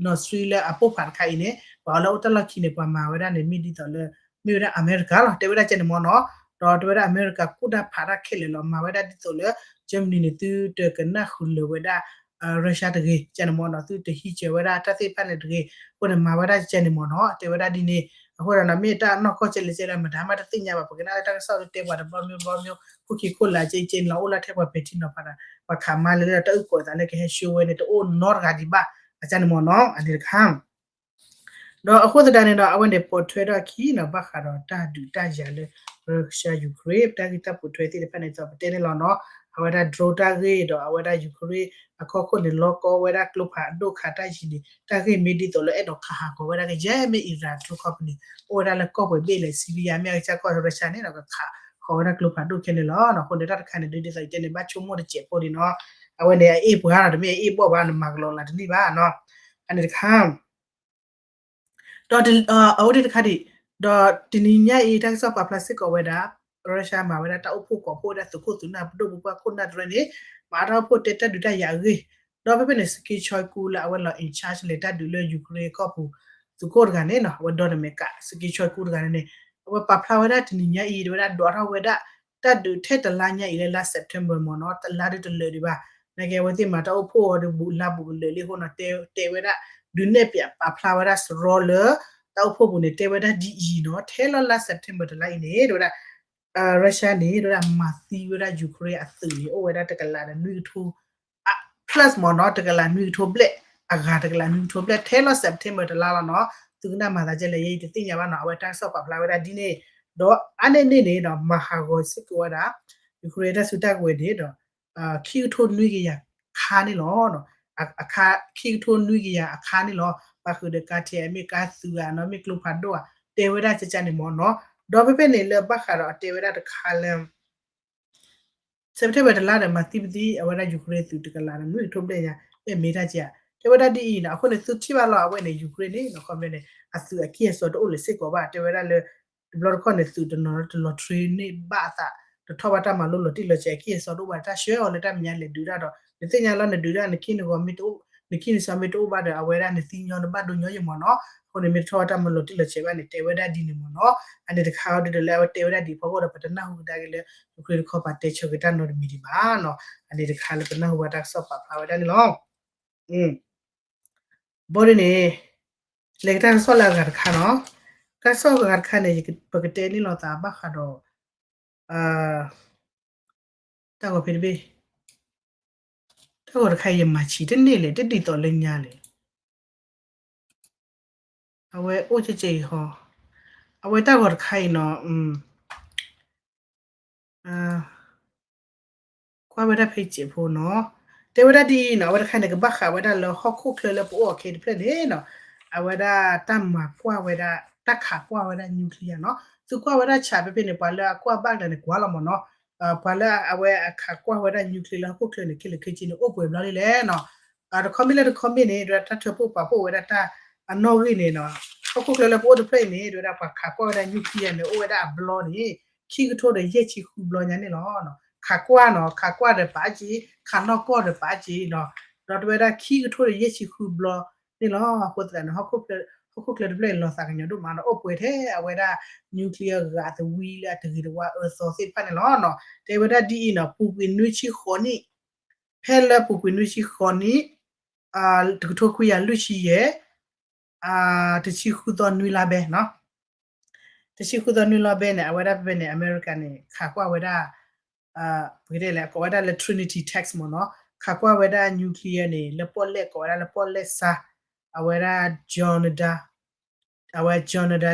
Nord Stream လၢအပိၢ်ဖးတခါအံၤန့ၣ် ပှၤအီၤလၢအိၣ်တၢ်လီၢ်ခံန့ၣ် ပှၤမၤဝဲဒၣ်န့ၣ် မ့ၢ်ဒ်သိးလၢ မ့ၢ်ဝဲဒၣ်အမဲရကၤလီၤ တဲဝဲဒၣ်ကဲန့ၣ်မ့ၢ်နီၤ, ဒီးတဲဝဲဒၣ်အမဲရကၤကူၣ်တၢ်ဖးတၢ်ခဲလၢာ်လီၤ, မၤဝဲဒၣ်ဒ်သိးလၢ Germany န့ၣ် သုတကနၣ်ဃုာ်လၢၤဝဲဒၣ် Russia တဂ့ၤ ကဲန့ၣ်မ့ၢ်နီၤ, သုတဟံးစၢၤဝဲဒၣ်တၢ်သ့ၣ်တဖၣ်န့ၣ်တဂ့ၤ, အဃိန့ၣ်မၤဝဲဒၣ်ကဲန့ၣ်မ့ၢ်နီၤ, တဲဝဲဒၣ်ဒ်န့ၣ်, အဃိဒီးနီၤ မ့ၢ်တၢ်နီၢ်ကီၢ်ကဲလဲၣ်ကဲလဲၣ် မတၤမးတသ့ၣ်ညါဘၣ်, ပကနၣ်လၢတၢ်ကစီၣ်လၢတဲပှၤတဘျီမ့ၢ်ဘျီမ့ၢ် ခိၣ်ခံခိၣ်လၢကဲကဲန့ၣ်လီၤ, အိၣ်လၢထဲပှၤပဲာ်ထံနီၤဖးဒီး ပှၤခးမါလဲၣ်လၢတၢ်အုၣ်ကီၤအသးလၢကဟဲရှုံးဝဲန့ၣ် တအိၣ်နီတဂၤဒံးဘၣ်, အကဲန့ၣ်မ့ၢ်နီၤ, အန့ၣ်တခါ ဒီးအဃိသတးန့ၣ်ဒီး အဝဲန့ၣ်ပိာ်ထွဲထီၣ်အခံနီၤ ဘၣ်ဃးဒီးတၢ်ဒုးတၢ်ယၤလၢ Russia Ukraine တၢ်ဂ့ၢ်တၢ်ပိာ်ထွဲသ့ၣ်တဖၣ်န့ၣ် သိးပတဲန့ၣ်လီၤနီၤ, အဝဲဒၣ် drone တၢ်ဂ့ၢ်ဒီး အဝဲဒၣ် Ukraine အကီၢ်ခိၣ်န့ၣ် လီကီဝဲဒၣ်ကျိဖးဒိၣ်ခးတၢ်ယံၤန့ၣ် တၢ်ဂ့ၢ်မ့ၢ်ဒ်သိးလၢအဲၣ်ဒိးခးဟးဂီၤဝဲဒၣ်ကယဲၢ်မ့ၢ် Iran drone company အိၣ်ဝဲဒၣ်လၢကီၢ်ပှဲၤဘ့ၣ်လဲၣ် Syria မ့ၢ်အကစၢ်ကီၢ် Russia န့ၣ်ဒီး ကခးဃီၤဝဲဒၣ်ကျိဖးဒိၣ်ခဲန့ၣ်လီၤ. အဃိန့ၣ်တၢ်တခါန့ၣ် ဒ်သိးယတဲန့ၣ် ဘၣ်ဆိကမိၣ်တစဲးဖိဒံးနီၤ, အဝဲန့ၣ် အအ့ၣ်ပှၤနီၤ တမ့ၢ်အအ့ၣ်ဘီၣ်ဘၣ် နမၤကလီၤလၢတန့ၢ်ဘၣ်နီၤ, အန့ၣ်တခါ ဒီး အဝဲဒၣ်တခါဒံး, ဒီးတနံၤညါအံၤ တၢ်ကစီၣ်ပာ်ဖျါစ့ၢ်ကီးဝဲဒၣ် Russia မၤဝဲဒၣ်တၢ်အိၣ်ဖှိၣ်ကိးဖှိၣ်ဝဲဒၣ်သုးခိၣ်သုးနၢ်ပဒိၣ်ပပှၢ်ခိၣ်နၢ်တရၢန့ၣ် မၤတၢ်အိၣ်ဖှိၣ်တဲတၢ်ဒုးတၢ်ယၤအဂ့ၢ်, ဒီးဖဲဖဲန့ၣ် Sergei Shoigu လၢအဝဲလီၤ in charge လဲၤတၢ်ဒုးလၢ Ukraine ကီၢ်ပူၤ သုးခိၣ်တဂၤန့ၣ်နီၤ အဝဲဒီနမဲာ်ကး Sergei Shoigu တဂၤန့ၣ်န့ၣ် အဝဲပာ်ဖျါဝဲဒၣ်တနံၤညါအံၤ တဝဲဒၣ်ဒိးထီၣ်ဝဲဒၣ် တၢ်ဒုးထဲတလါညါအံၤလၢလါ September မ့ၢ်နီၤ တလါဒုးတလၢာ်ဒံးဘၣ်, နာ်က့အဝဲသ့ၣ်မၤတၢ်အိၣ်ဖှိၣ်အီၤဒီးဘူးလါဘူးကလၢာ်လံအဃိနီၤ တဲဝဲဒၣ် ဒုးနဲၣ်ပၠးပာ်ဖျါဝဲဒၣ်စရီလၢ တၢ်အိၣ်ဖှိၣ်ပူၤန့ၣ် တဲဝဲဒၣ်ဒ်အံၤနီၤ ထဲလီၤလါ September တလါအံၤန့ၣ် တဝဲဒၣ် Russia န့ၣ် တဝဲဒၣ်မၤသံဝဲဒၣ် Ukraine အသုးန့ၣ် အိၣ်ဝဲဒၣ်တကလးဒီးနွံကထိ plus မ့ၢ်နီၤ တကလးနွံကထိဘျဲၣ် အဂၤတကလးနွံကထိဘျဲၣ် ထဲလီၤ September တလါလီၤနီၤ, သုကနၣ်မၤသးကဲလဲၣ် ယဲအံၤတသ့ၣ်ညါဘၣ်နီၤ အဝဲတၢ်ကစီၣ်ပာ်ဖျါဝဲဒၣ်ဒ်န့ၣ်, ဒီးအါန့ၢ်န့ၣ်န့ၣ်ဒီး မၤဟးဂီၤစ့ၢ်ကီးဝဲဒၣ် Ukraine တၢ်စုတၢ်ကဝဲၤန့ၣ်ဒီး ခံကထိနွံကယၤခါန့ၣ်လီၤ. အခါ ခံကထိနွံကယၤအခါန့ၣ်လီၤ. ပာ်ဃုာ်ဒီးကါထဲအမ့ၢ်ကါသုးဧါနီၤ မ့ၢ်ကျိဖးဒိၣ်ဧါ တဲဝဲဒၣ်ကကန့ၣ်မ့ၢ်နီၤ. ဒီးဖဲဖဲန့ၣ်လၢဘၣ်ဃးဒီးအတဲဝဲဒၣ်တခါလၢ September တလါဒီးမၤသံပသံ အဝဲဒၣ် Ukraine သုးတကလးဒီးနွံကထိဘျဲၣ်ညါ အဲၣ်မ့ၢ်တၢ်ကဧါ. တဲဝဲဒၣ်ဒ်အံၤနီၤ အဃိန့ၣ် သုထံၣ်ဘၣ်လီၤ အဝဲန့ၣ် Ukraine န့ၣ် ခီပညီန့ၣ် အသုးအကံၢ်အစီတအိၣ်လၢၤစ့ၢ်ကီးဘၣ် တဲဝဲဒၣ်လၢ တဘျီတခီၣ်န့ၣ် သုးတနီၤတလီၤ train န့ၢ်ဘၣ်အသး တထီၣ်ဘၣ်တၢ်မၤလိလီၤတံၢ်လီၤဆဲးအကံၢ်အစီတအိၣ်ဘၣ် တၢ်ဆှၢအီၤလၢတၢ်မဲာ်ညါလဲၤဒုးတၢ်ဒီး နသ့ၣ်ညါလီၤ နဒုးတၢ်နခ့နဂီၤမ့ၢ်တအိၣ် နခံနစီၤမ့ၢ်တအိၣ်ဘၣ်ဒီး အဝဲဒၣ်နသံညီနဘၣ်ဒိညီယဲၢ်မ့ၢ်နီၤ. အဃိန့ၣ် မ့ၢ်တထီၣ်ဝဲတၢ်မၤလိာ်တံၢ်လီၤဆဲးဘၣ်န့ၣ် တဲဝဲဒၣ်ဒ်န့ၣ်မ့ၢ်နီၤ. အန့ၣ်တခါအံၤဒ်ဒီးလၢအဝဲတဲဝဲဒၣ်ဒ်အဖီခိၣ်ဒီး ပတနၢ်ဟူကဒါက့ၤလၢ ယူၤခရ့ၣ်တခီပၤတဲဆၢက့ၤတၢ်နီတမံၤဒံးဘၣ်နီၤ. အန့ၣ်တခါလၢပနၢ်ဟူဘၣ်တၢ်ကစီၣ်ပာ်ဖျါဝဲဒၣ်န့ၣ်လီၤ. ဘၣ်ဒ်န့ၣ် လဲၤကတၢၢ်ကစီၣ်လၢအဂၤတခါနီၤ. တၢ်ကစီၣ်အဂၤတခါန့ၣ် ပကတဲန့ၢ်လိာ်သးဘၣ်ဃးဒီး တၢ်ဂီၤဖဲတဘ့ၣ်, တၢ်ဂီၤတခါအံၤယမၤဆံးတန့ၢ်လဲၣ် တဒ်သိးလၢညါလဲၣ်. အဝဲအိၣ်ကဲကဲအံၤဟီ, အဝဲတၢ်ဂီၤတခါအံၤနီၤ ကွၢ်ဝဲဒၣ်ဖဲစဲးဖိနီၤ, တဲဝဲဒၣ်ဒ်အံၤနီၤ, အဝဲတခါန့ၣ် ကဘၣ်ဃးဝဲဒၣ်လၢဟီၣ်ခိၣ်ချၢလၢပအိၣ်အီၤခဲအံၤတဖျၢၣ်န့ၣ်နီၤ, အဝဲဒၣ်တၢ်မၤကွၢ်ဝဲဒၣ် တၢ်ခးကွၢ်ဝဲဒၣ် nuclear နီၤ, သုကွၢ်ဝဲဒၣ်ဆးဖဲဖဲန့ၣ် ပှၤလၢအကွၢ်ဘၣ်ကျါန့ၣ် ကွၢ်လီၤမ့ၢ်နီၤ, ပှၤလၢအဝဲအခးကွၢ်ဝဲဒၣ် nuclear လၢဟီၣ်ခိၣ်ချၢန့ၣ် ခဲလၢာ်ခဲဆ့န့ၣ် အိၣ်ပှဲၤဘျီလံလဲၣ်နီၤ, တခီမ့ၢ်လၢတခီမ့ၢ်န့ၣ် ဒ်ဝဲဒၣ်တၢ်ထၢဖှိၣ်ပာ်ဖှိၣ်ဝဲဒၣ်တၢ်အနီၣ်ဂံၢ်န့ၣ်နီၤ, ဟီၣ်ခိၣ်ချၢလၢပအိၣ်တဖျၢၣ်အံၤန့ၣ် ဒ်ဝဲဒၣ်ပှၤခးကွၢ်ဝဲဒၣ် nuclear န့ၣ် အိၣ်ဝဲဒၣ်အဘျီန့ၣ် ခံကထိဒီးယဲၢ်ဆံဃုဘျီညါန့ၣ်လီၤ. ခးကွၢ်နီၤ, ခးကွၢ်ဒီးပာ်က့ၤ, ခးနီၣ်ကီၢ်ဒီးပာ်က့ၤနီၤ, ဒီးတဲဝဲဒၣ်ခံကထိဒီးယဲၢ်ဆံဃုဘျီန့ၣ်လီၤ. အဃိသတးန့ၣ် ဟီၣ်ခိၣ်ချၢတဖျၢၣ်အံၤ လီၤသးကညီၤဒိၣ်မးနီၤ, အိၣ်ပှဲၤထဲအဝဲဒၣ် nuclear ဂၤသဝံလၢအတဂ့ၤတဝါအၢသီသ့ၣ်တဖၣ်န့ၣ်လီၤ. တဲဝဲဒၣ်ဒ်အံၤနီၤ, ပူၤကွံာ်နွံဆံဃိးနံၣ်, ဖဲလၢပူၤကွံာ်နွံဆံဃိးနံၣ် တကထိခွံကယၤလွံၢ်ဆံယဲၢ် တဆံဃုသီနွံလါဘဲနီၤ, တဆံဃုသီနွံလါဘဲန့ၣ် အဝဲဒၣ်ဖဲဖဲန့ၣ် အမဲရကၤန့ၣ် ခးကွၢ်ဝဲဒၣ် ပကတဲလဲၣ် ကိးဝဲဒၣ်လၢ Trinity test မ့ၢ်နီၤ, ခးကွၢ်ဝဲဒၣ် nuclear န့ၣ် လၢပီၣ်လဲၣ် ကိးဝဲဒၣ်လၢပီၣ်လဲၣ်ဆါ, အဝဲဒၣ် Jornada, အဝဲ Jornada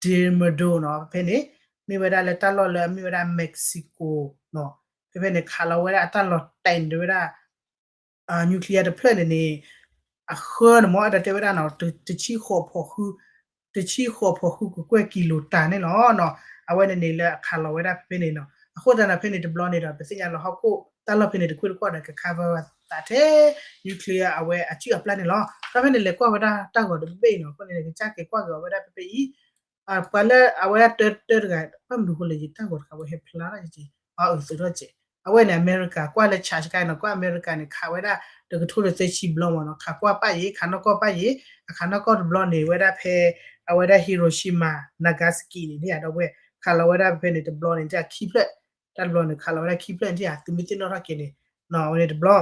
de Murado နီၤ, ဖဲန့ၣ် မ့ၢ်ဝဲဒၣ်လၢတၢ်လီၢ်လၢအမ့ၢ်ဝဲဒၣ် Mexico နီၤ, ဖဲဖဲန့ၣ် ခးလီၤဝဲဒၣ်အတၢ်လီၤတဲာ်န့ၣ်ဝဲဒၣ် nuclear တဖျၢၣ်န့ၣ်န့ၣ် အဃၢန့ၣ်မ့ၢ် အဲၣ်ဒိးတဲဝဲဒၣ်နီၤ, တဆံဃိးဖီးဃု, တဆံဃိးဖီးဃုကကွဲၢ်ကံလိၤတၢ်န့ၣ်လီၤ. အဝဲန့ၣ်န့ၣ်လၢအခးလီၤဝဲဒၣ်ဖဲဖဲန့ၣ်နီၤ, အဃိသတးန့ၣ် ဖဲန့ၣ်တဘျီန့ၣ်ဒီး ပသ့ၣ်ညါလၢဟီၣ်ခိၣ်တၢ်လီၢ်ဖဲန့ၣ်တခွ့ၣ်တကွီၢ်ဒီး က cover သးထဲ nuclear အဝဲအစုၣ်အပျၢ်န့ၣ်လီၤ. ဒီးဖဲန့ၣ်လဲၤကွၢ်ဝဲဒၣ်တၢ်ဂီၤတဘ့ၣ်နီၤ, အဃိန့ၣ်ကစၢ်က့ၤကွၢ်က့ၤအီၤဝဲဒၣ်ဖဲဖဲအံၤ ပှၤလၢအဝဲဒၣ်တၢတၢတဂၤ ဘၣ်မနုၤဃိလဲၣ် ယတၢ်ဂီၤတခါဝဲဟဲဖျါထီၣ်က့ၤ အသုးထီၣ်က့ၤ, အဝဲန့ၣ် အမဲရကၤ ကွၢ်လၢ charge ခါအံၤနီၤ, ကွၢ်အမဲရကၤန့ၣ် ခးဝဲဒၣ် တကထိဒီးသၢဆံဘျီမ့ၢ်နီၤ, ခးကွၢ်ပၣ်ယံၤ ခးနီၣ်ကီၢ်ပၣ်ယံၤ, အခးနီၣ်ကီၢ်တဘျီန့ၣ် ဝဲဒၣ်ဖဲ အဝဲဒၣ် Hiroshima Nagasaki န့ၣ် ဒ်ယၤဒီးဝဲ ခးလီၤဝဲဒၣ်ဖဲဖဲန့ၣ်တဘျီန့ၣ် တၢ်ခံဖျၢၣ်, တၢ်တဘျီန့ၣ် ခးလီၤဝဲဒၣ်ခံဖျၢၣ် ဒ်ယၤ သုမ့ၢ်သ့ၣ်နီၣ်ထီၣ်က့ၤန့ၣ် အဝဲန့ၣ်တဘျီ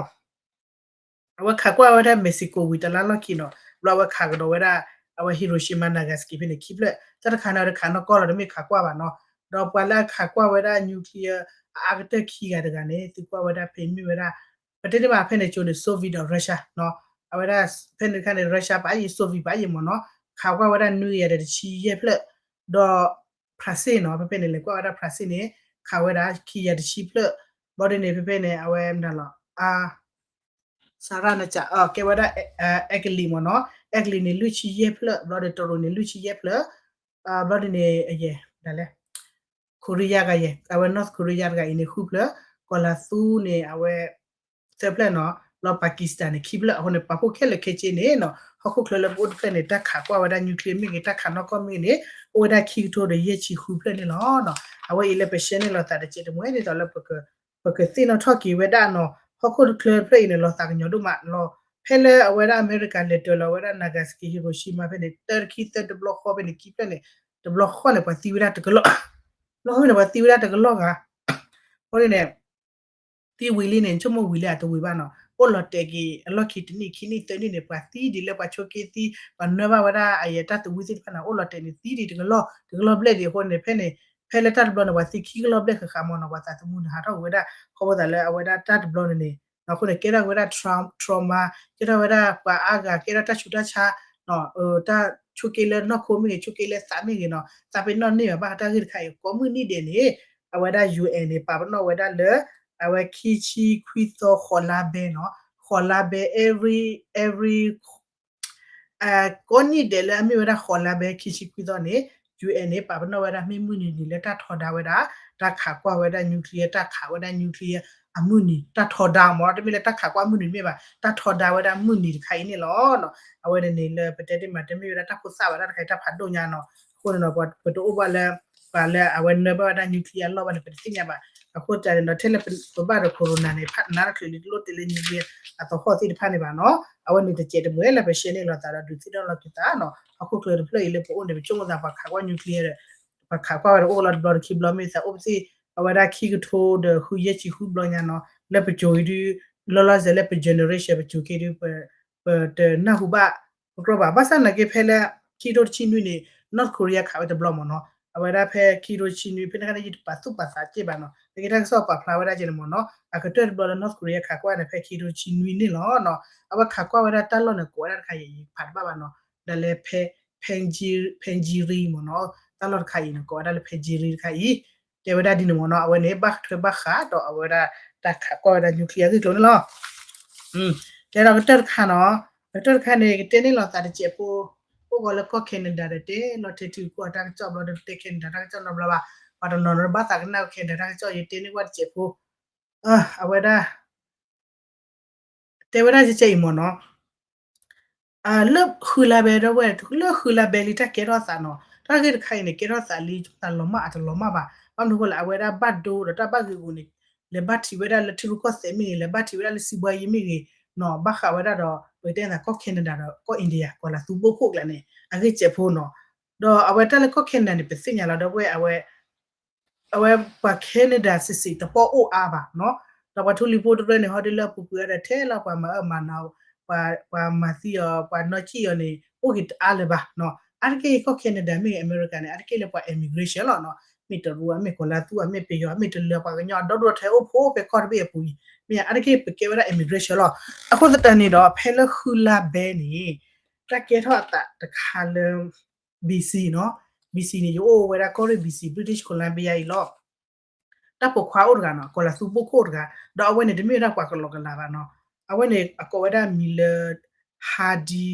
အဝဲခးကွၢ်ဝဲဒၣ် Mexico ဝံၤတလါလီၢ်ခံနီၤ, ဘျီအဝဲခးကဒီးဝဲဒၣ် အဝဲ Hiroshima Nagasaki ဖဲန့ၣ်ခံဖျၢၣ်, တၢ်တခါန့ၣ် တခးနီၣ်ကီၢ်လီၤ တမ့ၢ်ခးကွၢ်ဘၣ်နီၤ, ဒီးပှၤလၢအခးကွၢ်ဝဲဒၣ် nuclear အအါကတၢၢ်ခံဂၤတဂၤန့ၣ် သုကွၢ်ဝဲဒၣ်ဖဲမ့ၢ်ဝဲဒၣ် ပတဲန့ၢ်ဘၣ်ဖဲန့ၣ်ကၠိန့ၣ် Soviet ဒီး Russia နီၤ, အဝဲဒၣ်ဖဲန့ၣ်တခါန့ၣ် Russia ပာ်ယံၤ Soviet ပာ်ယံၤမ့ၢ်နီၤ, ခးကွၢ်ဝဲဒၣ်နွံကယၤဒီးတဆံယဲၢ်ဖျၢၣ်, ဒီး France နီၤ, ဖဲဖဲန့ၣ် လဲၤကွၢ်ဝဲဒၣ် France န့ၣ် ခးဝဲဒၣ်ခံကယၤတဆံဖျၢၣ်, ဘျီဒ်န့ၣ် ဖဲဖဲန့ၣ် အဝဲမနုၤလီၤ အ စၤရၣ်နကး ကဲဝဲဒၣ် Italy မ့ၢ်နီၤ, Italy န့ၣ် လွံၢ်ဆံယဲၢ်ဖျၢၣ်, ဘျီဒီး Toro န့ၣ် လွံၢ်ဆံယဲၢ်ဖျၢၣ်, ဘျီဒ်န့ၣ် ယဲၢ် ဒ်လဲၣ် Korea တဂၤယဲၢ်, အဝဲ North Korea တဂၤအံၤန့ၣ် ဃုဖျၢၣ်, ကီၤလၤသူန့ၣ် အဝဲ သၢဖျၢၣ်နီၤ, ဘျီ Pakistan န့ၣ် ခံဖျၢၣ်, အဃိန့ၣ် ပာ်ဖှိၣ်ခဲလၢာ်ခဲဆ့န့ၣ်နီၤ, ဟီၣ်ခိၣ်ချၢလၢပအိၣ်တဖျၢၣ်န့ၣ် တၢ်ခးကွၢ်ဝဲဒၣ် nuclear မ့ၢ်ဂ့ၤ တၢ်ခးနီၣ်ကီၢ်မ့ၢ်ဂ့ၤန့ၣ် အိၣ်ဝဲဒၣ်ခံကထိဒီးယဲၢ်ဆံဃုဖျၢၣ်န့ၣ်လီၤနီၤ, အဝဲအံၤလၢပ share န့ၢ်လိာ်သးတစဲးတမှဲၤဒ်သိးလၢ ပကသ့ၣ်နီၣ်ထီၣ်က့ၤဝဲဒၣ်နီၤ, ဟီၣ်ခိၣ်တဖျၢၣ်တဖျၢၣ်အံၤန့ၣ် လီၤသးကညီၤဒိၣ်မးလီၤ, ဖဲလၢအဝဲဒၣ်အမဲရကၤလဲၤတၢၤလီၤဝဲဒၣ် Nagasaki Hiroshima ဖဲန့ၣ် တၢတခံသၢတဘျီဃီ ဖဲန့ၣ် ခံဖျၢၣ်န့ၣ် တဘျီဃီန့ၣ် ပှၤသံဝဲဒၣ်တကလီၢ်, ဘျီဃီန့ၣ် ပှၤသံဝဲဒၣ်တကလီၢ်ဂၤ, အဃိန့ၣ်န့ၣ် သံဝံၤလံန့ၣ် ဆိကမိၣ်ဝံၤလံအတဝံၤဘၣ်နီၤ, အိၣ်လီၤတဲာ်က့ၤအလီၢ်ခံတနံၣ်ခံနံၣ်သၢနံၣ်န့ၣ် ပှၤသံဒ်လၢပှၤဆိးက့သံ, ပှၤနၢဘၣ်ဝဲဒၣ်အယဲၢ်တၢ်သဝံသ့ၣ်တဖၣ်န့ၣ် အိၣ်လီၤတဲာ်န့ၣ် သံဒံးတကလီၢ် တကလီၢ်ဘျဲၣ်ဒံးအဃိန့ၣ် ဖဲန့ၣ် ဖဲလၢတၢ်တဘျီန့ၣ် ပှၤသံခံကလီၢ်ဘျဲၣ်ဃၣ်ဃၣ်မ့ၢ်နီၤ, ပှၤသးသမူန့ၣ် ဟးထီၣ်ကွံာ်ဝဲဒၣ် ခီဖျိသးလၢအဝဲဒၣ်တၢ်တဘျီန့ၣ်န့ၣ် အဃိန့ၣ် ကဲထီၣ်ဝဲဒၣ် trauma, ကဲထီၣ်ဝဲဒၣ်ပှၤအါဂၤ ကဲထီၣ်တၢ်ဆူးတၢ်ဆါ တၢ်ဆိးက့လၢနီၢ်ခိမ့ၢ်ဂ့ၤ ဆိးက့လၢသးမ့ၢ်ဂ့ၤနီၤ, သးပ့ၤနီၣ်န့ၢ်ဘၣ်ဘၣ်တၢ်ဂ့ၢ်တခါအံၤ ကိးမုၢ်နံၤဒဲးန့ၣ် အဝဲဒၣ် ယူဢ့ၣ်န့ၣ် ပာ်ပနီၣ်ဝဲဒၣ်လၢ အဝဲခံဆံခွံသီဃိးလါဘဲနီၤ, ဃိးလါဘဲ every every ကိးနံၤဒဲးလၢအမ့ၢ်ဝဲဒၣ်ဃိးလါဘဲခံဆံခွံသီန့ၣ် ယူဢ့ၣ်န့ၣ် ပာ်ပနီၣ်ဝဲဒၣ်မ့ၢ်မုၢ်နံၤန့ၣ်လၢတၢ်ထီဒါဝဲဒၣ် တၢ်ခးကွၢ်ဝဲဒၣ် nuclear တၢ်ခးဝဲဒၣ် nuclear အမုၢ်နံၤ တၢ်ထီဒါမ့ၢ် တမ့ၢ်လၢတၢ်ခးကွၢ်မုၢ်နံၤမ့ၢ်ဘၣ် တၢ်ထီဒါဝဲဒၣ်မုၢ်နံၤတခါအံၤန့ၣ်လီၤ. အဝဲန့ၣ်န့ၣ်လၢပတဲတ့ၢ်မး တမ့ၢ်ဝဲဒၣ်တၢ်ဖိသၣ်ဘၣ် တၢ်တခါအံၤ တၢ်ဖးဒိၣ်ညါနီၤ. အဃိန့ၣ်ဒီး ပတအိၣ်ဘၣ်လၢ ပှၤလၢအဝဲနၢဘၣ်ဝဲဒၣ် nuclear အလီၢ်ဘၣ်န့ၣ် ပတသ့ၣ်ညါဘၣ်. အဃိတၢ်န့ၣ်ဒီး ထဲလၢပဘၣ်ဒီး corona န့ၣ် ဖးနါတချုးလံ တလိၣ်တဲလၢ nuclear အသဟီၣ်သ့ၣ်တဖၣ်န့ၣ်ဘၣ်နီၤ. အဝဲန့ၣ်တစဲးတမှဲၤလၢပ share န့ၢ်လိာ်သးဒီး ဒုးသ့ၣ်နီၣ်လီၤက့ၤသးနီၤ. ဟီၣ်ခိၣ်ချၢတဖျၢၣ်အံၤလၢပအိၣ်န့ၣ် ပဆိကမိၣ်သးပှၤခးကွၢ် nuclear ဒီး ပှၤခးကွၢ်ဝဲဒီးအိၣ်လီၤတဘျီတခံဘျီ မ့ၢ်သးအိၣ်ပသ့ၣ် အဝဲဒၣ်ခံကထိဒီးဃုယဲၢ်ဆံဃုဘျီညါနီၤ လၢပစိၤအံၤဒုး လီၤလီၤဆဲးလၢပ generation ပစိၤက့ၤဒုး ပတနၢ်ဟူဘၣ် ပကြၢးဘၣ် ဘၣ်ဆၣ်နာ်က့ဖဲလၢ ခံကထိတဆံနွံန့ၣ် North Korea ခးဝဲတဘျီမ့ၢ်နီၤ. အဝဲဒၣ်ဖဲခံကထိတဆံနွံ ဖဲန့ၣ်ခါန့ၣ် ယတပာ်သူၣ်ပာ်သးစ့ၢ်ဘၣ်နီၤ. နာ်က့တၢ်ကစီၣ်ပာ်ဖျါဝဲဒၣ်ကဲန့ၣ်မ့ၢ်နီၤ အကတၢၢ်တဘျီလၢ North Korea ခးကွၢ်န့ၣ် ဖဲခံကထိတဆံနွံန့ၣ်လီၤနီၤ. အဝဲခးကွၢ်ဝဲဒၣ်တၢ်လီၢ်န့ၣ် ကိးဝဲဒၣ်တခါအံၤ ယဖးတဘၣ်ဘၣ်နီၤ ဒ်လၢ Punggye-ri မ့ၢ်နီၤ တၢ်လီၢ်တခါအံၤန့ၣ် ကိးဝဲဒၣ်လၢ Punggye-ri တခါအံၤ တဲဝဲဒၣ်ဒ်န့ၣ်မ့ၢ်နီၤ. အဝဲန့ၣ် ဘၣ်ထွဲဘၣ်ဃးဒီးအဝဲဒၣ် တၢ်ခးကွၢ်ဝဲဒၣ် nuclear အဂ့ၢ်အကျိၤန့ၣ်လီၤ. တဲဒီးကတၢၢ်တခါနီၤ ကတၢၢ်တခါန့ၣ် ကတဲန့ၢ်လိာ်သးတစဲးဖိ အိၣ်ဂီၤလၢကီၢ် Canada ဒီး တဲလီၤထဲထံကီၢ်တၢ်ကစီၣ်ဘျီဒီး တဲ Canada တၢ်ကစီၣ်နီတဘျီဘၣ်. ပှၤတနီၤနီၤဘၣ်သးကနၣ် Canada တၢ်ကစီၣ် ယတဲန့ၢ်ကွၢ်တစဲးဖိ အဝဲဒၣ် တဲဝဲဒၣ်ကဲအံၤမ့ၢ်နီၤ လၢဃုလါဘဲဒီးဝဲ လၢဃုလါဘဲလံတၢ်ကဲထီၣ်သးနီၤ တၢ်ဂ့ၢ်တခါအံၤန့ၣ် ကဲထီၣ်သးလံ တၢ်လီၤမၢ်အတလီၤမၢ်ဘၣ်. ဘၣ်မနုၤဃိလဲၣ် အဝဲဒၣ်ဘၣ်ဒိဒီးတၢ်ဘၣ်ဂ့ၤဂူာ်န့ၣ် လဲၤဘၣ်ထံးဝဲဒၣ်လၢထံရူၢ်ကီၢ်သဲးမ့ၢ်ဂ့ၤ လဲၤဘၣ်ထံးဝဲဒၣ်လၢစံးဘှါယံမ့ၢ်ဂ့ၤနီၤ ဘၣ်ဃးဝဲဒၣ်ဒီး ပကတဲသးကီၢ် Canada ဒီးကီၢ် India ကီၤလၤသူဘိၣ်ခိၣ်ကျါန့ၣ် အဂ့ၢ်စဲးဖိနီၤ. ဒီးအဝဲတၢ်လၢကီၢ် Canada န့ၣ် ပသ့ၣ်ညါလီၤဒီးဝဲအဝဲ အဝဲပှၤ Canada စံးစံးတပီၢ်အိၣ်အါဘၣ်နီၤ. ဒီးပှၤထူလံၤဖိတဖၣ်န့ၣ် ဟီဒ်လၢအပူၤကွံာ်အါဒီးထဲလီၤပှၤမၤအၢမၤနး ပှၤမၤသံအီၤ ပှၤနီၢ်ကံၣ်အီၤန့ၣ် အိၣ်က့ၤတအါလၢၤဘၣ်နီၤ. အါတက့ၢ်ကီၢ် Canada မ့ၢ်ဂ့ၤ America န့ၣ် အါတက့ၢ်လၢပှၤ immigration လီၤနီၤ. မ့ၢ်တရူး မ့ၢ်ကီၤလၤသူ မ့ၢ်ပယီၤ မ့ၢ်တလၢပှၤကညီအဒီဒိၣ်ထဲအိၣ်ဖိဖဲကီၢ်တဘ့ၣ်အပူၤအံၤ မ့ၢ်အါတက့ၢ်ပကဲဝဲဒၣ် immigration လီၤ. အဃိသတးန့ၣ်ဒီး ဖဲလၢဃုလါဘဲန့ၣ် တၢ်ကဲထီၣ်အသးတခါလၢ BC နီၤ. BC န့ၣ် ယအိၣ်ဝဲဒၣ်ကီၢ်ရ့ၣ် BC British Columbia အံၤလီၤ. တၢ်ပိာ်ခွါအိၣ်တဂၤနီၤ ကီၤလၤသူဘိၣ်ခိၣ်တဂၤ ဒီးအဝဲန့ၣ် တမ့ၢ်ဝဲဒၣ်ပှၤကလီကလးဘၣ်နီၤ. အဝဲန့ၣ် အကိးဝဲဒၣ်မံၤလၢ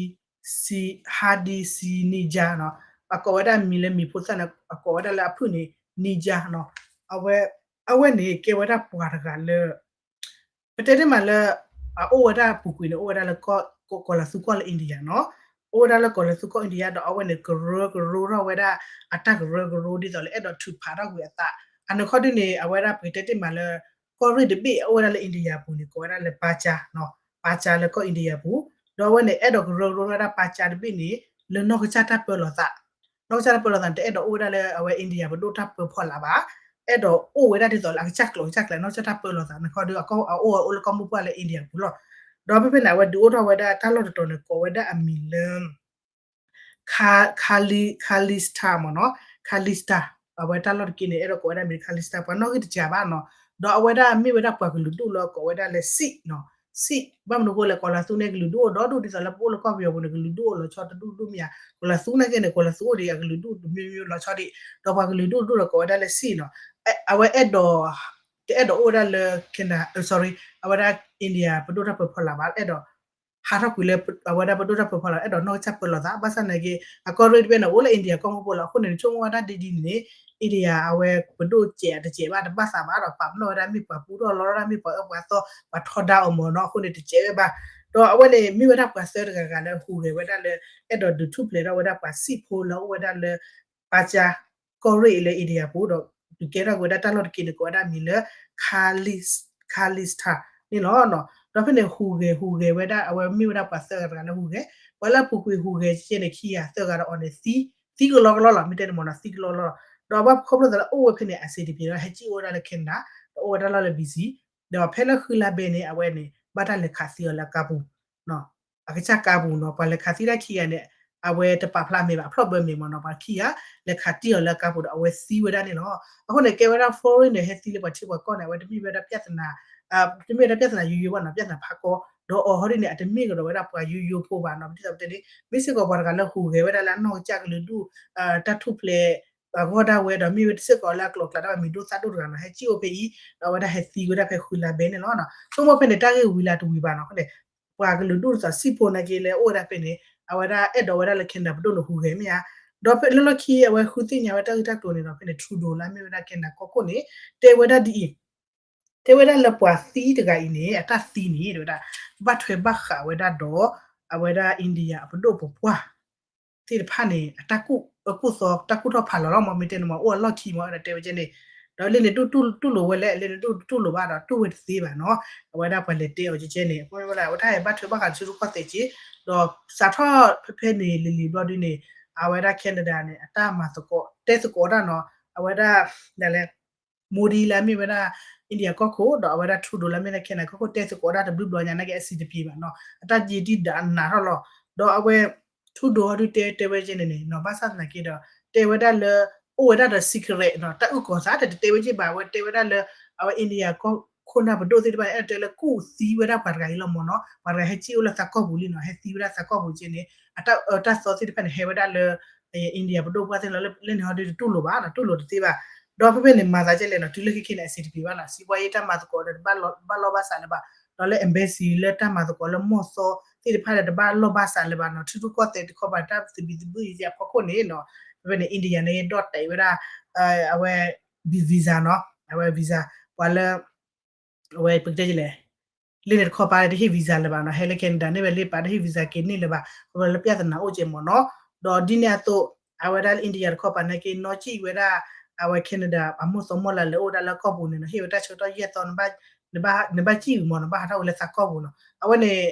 Hadi Sini Jha နီၤ. အကိးဝဲဒၣ်မံၤလၢမံၤဖိသၣ်န့ၣ် အကိးဝဲဒၣ်လၢအဖုၣ်န့ၣ် Ni Jha နီၤ. အဝဲ အဝဲန့ၣ် ကဲဝဲဒၣ်ပှၤတဂၤလၢ ပတဲတ့ၢ်မးလၢ အအိၣ်ဝဲဒၣ်ပူၤကွံာ်န့ၣ် အိၣ်ဝဲဒၣ်လၢကီၤလၤသူကီၢ်လၢ India နီၤ. အိၣ်ဝဲဒၣ်လၢကီၤလၤသူကီၢ် India ဒီးအဝဲန့ၣ် ကရၢကရိထီၣ်ဝဲဒၣ် အတၢ်ကရၢကရိဒ်သိးလၢအဲၣ်ဒိးထုးဖးထီၣ်ကွံာ်အသး အနီၢ်ခီဒ်န့ၣ် အဝဲဒၣ်ပကတဲတ့ၢ်မးလၢ ကီၢ်ရ့ၣ်တဘ့ၣ်အိၣ်ဝဲဒၣ်လၢ India ပူၤန့ၣ် ကိးဝဲဒၣ်လၢ Panchal နီၤ. Panchal လၢကီၢ် India ပူၤ ဒီးအဝဲန့ၣ် အဲၣ်ဒိးကရၢကရိထီၣ်ဝဲဒၣ် Panchal တဘ့ၣ်န့ၣ် လၢနီၢ်ကစၢ်တၢ်ပၢလီၤသး နီၢ်ကစၢ်တၢ်ပၢလီၤသးန့ၣ် တအဲၣ်ဒိးအိၣ်ဝဲဒၣ်လၢအဝဲ India ပဒိၣ်တၢ်ပၢဖီလာ်ဘၣ်. အဲၣ်ဒိးအိၣ်ဝဲဒၣ်ဒ်သိးလၢအကစၢ်ကျိာ်ကစၢ်ကျဲ နီၢ်ကစၢ်တၢ်ပၢလီၤသး နီၢ်ခီဒီး အအိၣ်ဝဲအိၣ်လၢကီၢ်မိၢ်ပှၢ်လၢ India ပူၤလီၤ. ဒီးဖဲဖဲန့ၣ် အဝဲဒုးအိၣ်ထီၣ်ဝဲဒၣ်တၢ်လီၢ်တတီၤန့ၣ် ကိးဝဲဒၣ်အမံၤလၢ Khali Khalistan မ့ၢ်နီၤ Khalistan အဝဲတၢ်လီၢ်တက့ၢ်န့ၣ် အဲၣ်ဒိးကိးဝဲဒၣ်မံၤ Khalistan ပှၤနီၣ်ဂံၢ်တစှၤဘၣ်နီၤ. ဒီးအဝဲဒၣ်မ့ၢ်ဝဲဒၣ်ပှၤကလုာ်ဒူၣ်လၢကိးဝဲဒၣ်လၢ Sikh နီၤ Sikh ဘၣ်မနုၤအဃိလဲၣ် ကီၤလၤသူန့ၣ်ကလုာ်ဒူၣ်အိၣ်ဒီဒူၣ် ဒ်သိးလၢပအိၣ်လၢကီၢ်ပယီၤပူၤန့ၣ် ကလုာ်ဒူၣ်အိၣ်လီၤဆီတဒူၣ်ဒူၣ်မ့ၢ်ဧါ. ကီၤလၤသူနာ်က့န့ၣ် ကီၤလၤသူအိၣ်ဒံး အကလုာ်ဒူၣ်တမံၤမံၤလီၤဆီဒံး ဒီးပှၤကလုာ်ဒူၣ်ဒူၣ်ဒီးကိးဝဲဒၣ်လၢ Sikh နီၤ. အဝဲအဲၣ်ဒိး တအဲၣ်ဒိးအိၣ်ဝဲဒၣ်လၢ Canada sorry အဝဲဒၣ် India ပဒိၣ်တၢ်ပၢဖီလာ်ဘၣ် အဲၣ်ဒိး ဟးထီၣ်ကွံာ်လၢအဝဲဒၣ်ပဒိၣ်တၢ်ပၢဖီလာ် အဲၣ်ဒိးနီၢ်ကစၢ်ပၢလီၤသး ဘၣ်ဆၣ်နာ်က့ အကီၢ်ရ့ၣ်တဘ့ၣ်န့ၣ် အိၣ်လၢ India ကီၢ်မိၢ်ပှၢ်လီၤ. အဃိန့ၣ် နဆိကမိၣ်ဝဲဒၣ်ဒ်ဒ်န့ၣ် India အဝဲပဒိၣ်စဲးအတစဲးဘၣ် တဘၣ်သးဘၣ်ဒီး ပာ်ပနီၣ်ဝဲဒၣ်မ့ၢ်ပှၤပူထီၣ်လီထီၣ်တၢ် မ့ၢ်ပှၤအၢပှၤသီ ပှၤထီဒါအီၤမ့ၢ်နီၤ. အဃိန့ၣ် တစဲးဝဲဘၣ်. ဒီးအဝဲန့ၣ် မ့ၢ်ဝဲဒၣ်ပှၤသၢတဂၤဂၤလၢဟူးဂဲၤဝဲဒၣ်လၢ အဲၣ်ဒိးဒုးထူၣ်ဖျဲးထီၣ်ဝဲဒၣ်ပှၤ Sikh ဖိလၢအိၣ်ဝဲဒၣ်လၢ Panchal ကီၢ်ရ့ၣ်အံၤလၢ India ပူၤဒီး ဒုးကဲထီၣ်ဝဲဒၣ်တၢ်လီၢ်တက့ၢ်န့ၣ် ကိးဝဲဒၣ်မံၤလၢ Khali Khalistan န့ၣ်လီၤ. ဒီးဖဲန့ၣ် ဟူးဂဲၤ ဟူးဂဲၤဝဲဒၣ် အဝဲမ့ၢ်ဝဲဒၣ်ပှၤသၢဂၤတဂၤလၢဟူးဂဲၤ ပှၤလၢအပူၤကွံာ်ဟူးဂဲၤကဲန့ၣ် ခံဂၤသၢဂၤဒီးအီၤန့ၣ် သံ သံကလီကလီလီၤ မ့ၢ်တဲန့ၣ်မ့ၢ်နီၤ သံကလီကလီလီၤ. ဒီးအဝဲခီဖျိသးလၢအိၣ်ဝဲဖဲန့ၣ် အဆင်တပြေဒီး ဟဲစံၣ်အိၣ်ဝဲဒၣ်လၢ Canada ဒီးအိၣ်ဝဲဒၣ်လီၢ်လၢ BC ဒီးဖဲလၢဃုလါဘဲန့ၣ် အဝဲန့ၣ် ဘၣ်တၢ်လဲၤခးသံအီၤလၢအကါပူၤ အကစၢ်ကါပူၤနီၤ ပှၤလဲၤခးသံတၢ်ခံဂၤန့ၣ် အဝဲတပာ်ဖျါမဲာ်ဘၣ် ဖျီၣ်ဘၢမဲာ်မ့ၢ်နီၤ ပှၤခံဂၤ လဲၤခးတံၢ်အီၤလၢအကါပူၤဒီး အဝဲသံဝဲဒၣ်န့ၣ်လီၤ. အဃိန့ၣ် ကဲဝဲဒၣ် foreigner ဟဲသံလၢပှၤထံပှၤကီၢ်န့ၣ် အဝဲတမ့ၢ်ဝဲဒၣ် ပြဿနာ တမ့ၢ်ဝဲဒၣ် ပြဿနာ ယိယိဘၣ်နီၤ ပြဿနာ ဖးကီ ဒီးအီၤဟီဒ်န့ၣ် အတမ့ၢ်ကဒီးဝဲဒၣ်ပှၤယိယိဖိဘၣ်နီၤ ဒ်သိးပတဲန့ၣ် မ့ၢ်စ့ၢ်ကီးပှၤတဂၤလၢဟူးဂဲၤဝဲဒၣ်လၢအနီၢ်ကစၢ်ကလုာ်ဒူၣ် တၢ်ထူၣ်ဖျဲး အဂီၢ်ဒၣ်ဝဲဒီး မ့ၢ်ဝဲစ့ၢ်ကီးလၢအကျိၤအကျဲဒၣ်ဝဲမံၤဒိၣ်သၣ်ဒိၣ်တဂၤနီၤ ဟဲစံၣ်အိၣ်ဖဲအံၤ ဒီးအဝဲဒၣ်ဟဲသံဝဲဒၣ်ဖဲဃုလါဘဲန့ၣ်လီၤ. ဆိကမိၣ်ဖဲန့ၣ် တၢ်ဂ့ၢ်ဝံၤလၢတဝံၤဘၣ်နီၤ အဃိန့ၣ် ပှၤကလုာ်ဒူၣ်ဒ်သိး Sikh ဖိနာ်က့လၢအိၣ်ဝဲဒၣ်ဖဲန့ၣ် အဝဲဒၣ်အဲၣ်ဒိးဝဲဒၣ်လၢ Canada ပဒိၣ်န့ၣ်ဟူးဂဲၤမ့ၢ်ဧါ. ဒီးဖဲလၢလီၢ်ခံ အဝဲဃုသ့ၣ်ညါဝဲတၢ်ဂ့ၢ်တၢ်ကျိၤန့ၣ်ဒီး ဖဲန့ၣ် Trudeau လၢအမ့ၢ်ဝဲဒၣ် Canada ကီၢ်ခိၣ်န့ၣ် တဲဝဲဒၣ်ဒ်အံၤ တဲဝဲဒၣ်လၢပှၤသံတဂၤအံၤန့ၣ် အတၢ်သံန့ၣ် တဲဝဲဒၣ် ဘၣ်ထွဲဘၣ်ဃးဝဲဒၣ်ဒီး အဝဲဒၣ် India အပဒိၣ်ပပှၢ် သ့ၣ်တဖၣ်န့ၣ် အတၢ်ကူၣ်အၢကူၣ်သီ တၢ်ကူၣ်ထီၣ်ဖးလီၤလီၤ မ့ၢ်တဲန့ၣ်မ့ၢ် အိၣ်အလီၢ်ခံမ့ၢ် ဒီးတဲဝဲကဲန့ၣ် ဒီးလၢန့ၣ်တူၢ်လိာ်ဝဲလဲၣ်, လၢန့ၣ်တူၢ်လိာ်ဘၣ်ဒီးတူၢ်ဝဲတသ့ဘၣ်နီၤ. အဝဲဒၣ်ပှၤလဲၤတဲအီၤကဲကဲန့ၣ် အဃိဝဲဒၣ် အဝဲတၢ်ဟဲဘၣ်ထွဲဘၣ်ဃးထံရူၢ်ကီၢ်သဲးက့, ဒီးစးထီၣ်ဖဲဖဲန့ၣ်လံၤလံၤဘျီဒုန့ၣ် အဝဲဒၣ် Canada န့ၣ် အတၢ်မၤသကိးတဲသကိးတၢ်နီၤ, အဝဲဒၣ် ဒ်လဲၣ် Modi လၢအမ့ၢ်ဝဲဒၣ် India ကီၢ်ခိၣ် ဒီးအဝဲဒၣ် Trudeau လၢအမ့ၢ်ဒၣ် Canada ကီၢ်ခိၣ် တဲသကိးတၢ်တဘျုးဘျီညါနာ်က့ အဆင်တပြေဘၣ်နီၤ, အတၢ်ယံာ်ဒံးဒၣ်နးထီၣ်လီၤ. ဒီးအဝဲ Trudeau ဒုတဲတဲဝဲကဲန့ၣ်န့ၣ်နီၤ, ဘၣ်ဆၣ်သနာ်က့ဒီး တဲဝဲဒၣ်လၢ အိၣ်ဝဲဒၣ်ဒီး secret နီၤ, တၢ်အုၣ်ကီၤသး တတဲဝဲကဲဘၣ်, အဝဲတဲဝဲဒၣ်လၢ အဝဲ India ကီၢ်ခိၣ်နၢ်ပဒိၣ်သ့ၣ်တဖၣ်န့ၣ် အဲၣ်ဒိးတဲလၢကူၣ်သံဝဲဒၣ်ပှၤတဂၤအံၤလီၤမ့ၢ်နီၤ, ပှၤတဂၤဟဲစံၣ်အိၣ်လၢသးကီၢ်ပူၤလံနီၤ, ဟဲသံဝဲဒၣ်သးကီၢ်ပူၤကဲန့ၣ် အတၢ်အၢတၢ်သီသ့ၣ်တဖၣ်န့ၣ် ဟဲဝဲဒၣ်လၢ India ပဒိၣ်ပှၢ်သ့ၣ်လီၤ, လၢန့ၣ်ဟီဒုတတူၢ်လိာ်ဘၣ်နီၤ, တူၢ်လိာ်တသ့ဘၣ်. ဒီးဖဲဖဲန့ၣ် မၤသးကဲလဲၣ်နီၤ, တုၤလၢခဲခဲန့ၣ် အဆင်တပြေဘၣ်နီၤ, စံးဘှါယ့ၣ်တၢ်မၤသကိးဒီးတဘၣ်လီၢ်ဘၣ်စးလၢၤဘၣ်, ဒီးလၢ embassy လၢတၢ်မၤသကိးလၢမီၢ်သီသ့ၣ်တဖၣ်ဒီးတဘၣ်လီၢ်ဘၣ်စးလၢၤဘၣ်နီၤ, ထံရူၢ်ကီၢ်သဲးတခီပၤတၢ်သဘံၣ်သဘုၣ်ယဲၢ်အဖီခိၣ်န့ၣ်နီၤ, ဖဲဖဲန့ၣ် India န့ၣ်ဒီၣ်တဲာ်ဝဲဒၣ် အဝဲ visa နီၤ, အဝဲ visa ပှၤလၢ အဝဲပကတဲလဲၣ်, လၢန့ၣ်တခီပၤတဟ့ၣ် visa လၢၤဘၣ်နီၤ, ဟဲလၢ Canada န့ၣ်ဝဲလၢပၤတဟ့ၣ် visa က့ၤန့ၢ်လၢၤဘၣ်, ခီဖျိလၢ ပြဿနာ အိၣ်ကဲမ့ၢ်နီၤ. ဒီးဒ်န့ၣ်အသိး အဝဲဒၣ်လၢ India တခီပၤနာ်က့ နီၢ်ကံၣ်ဝဲဒၣ် အဝဲ Canada အမိၢ်သီမိၢ်လၢ်လၢအိၣ်ဝဲဒၣ်လၢကီၢ်ပူၤန့ၣ်နီၤ, ဟ့ၣ်ဝဲတၢ်ဆၢကတီၢ်ယဲၢ်သီ နဘၣ်ကံၣ်ဝံၤမ့ၢ်နီၤ, ဘၣ်ဟးထီၣ်ဝဲလၢသးကီၢ်ပူၤနီၤ. အဝဲန့ၣ်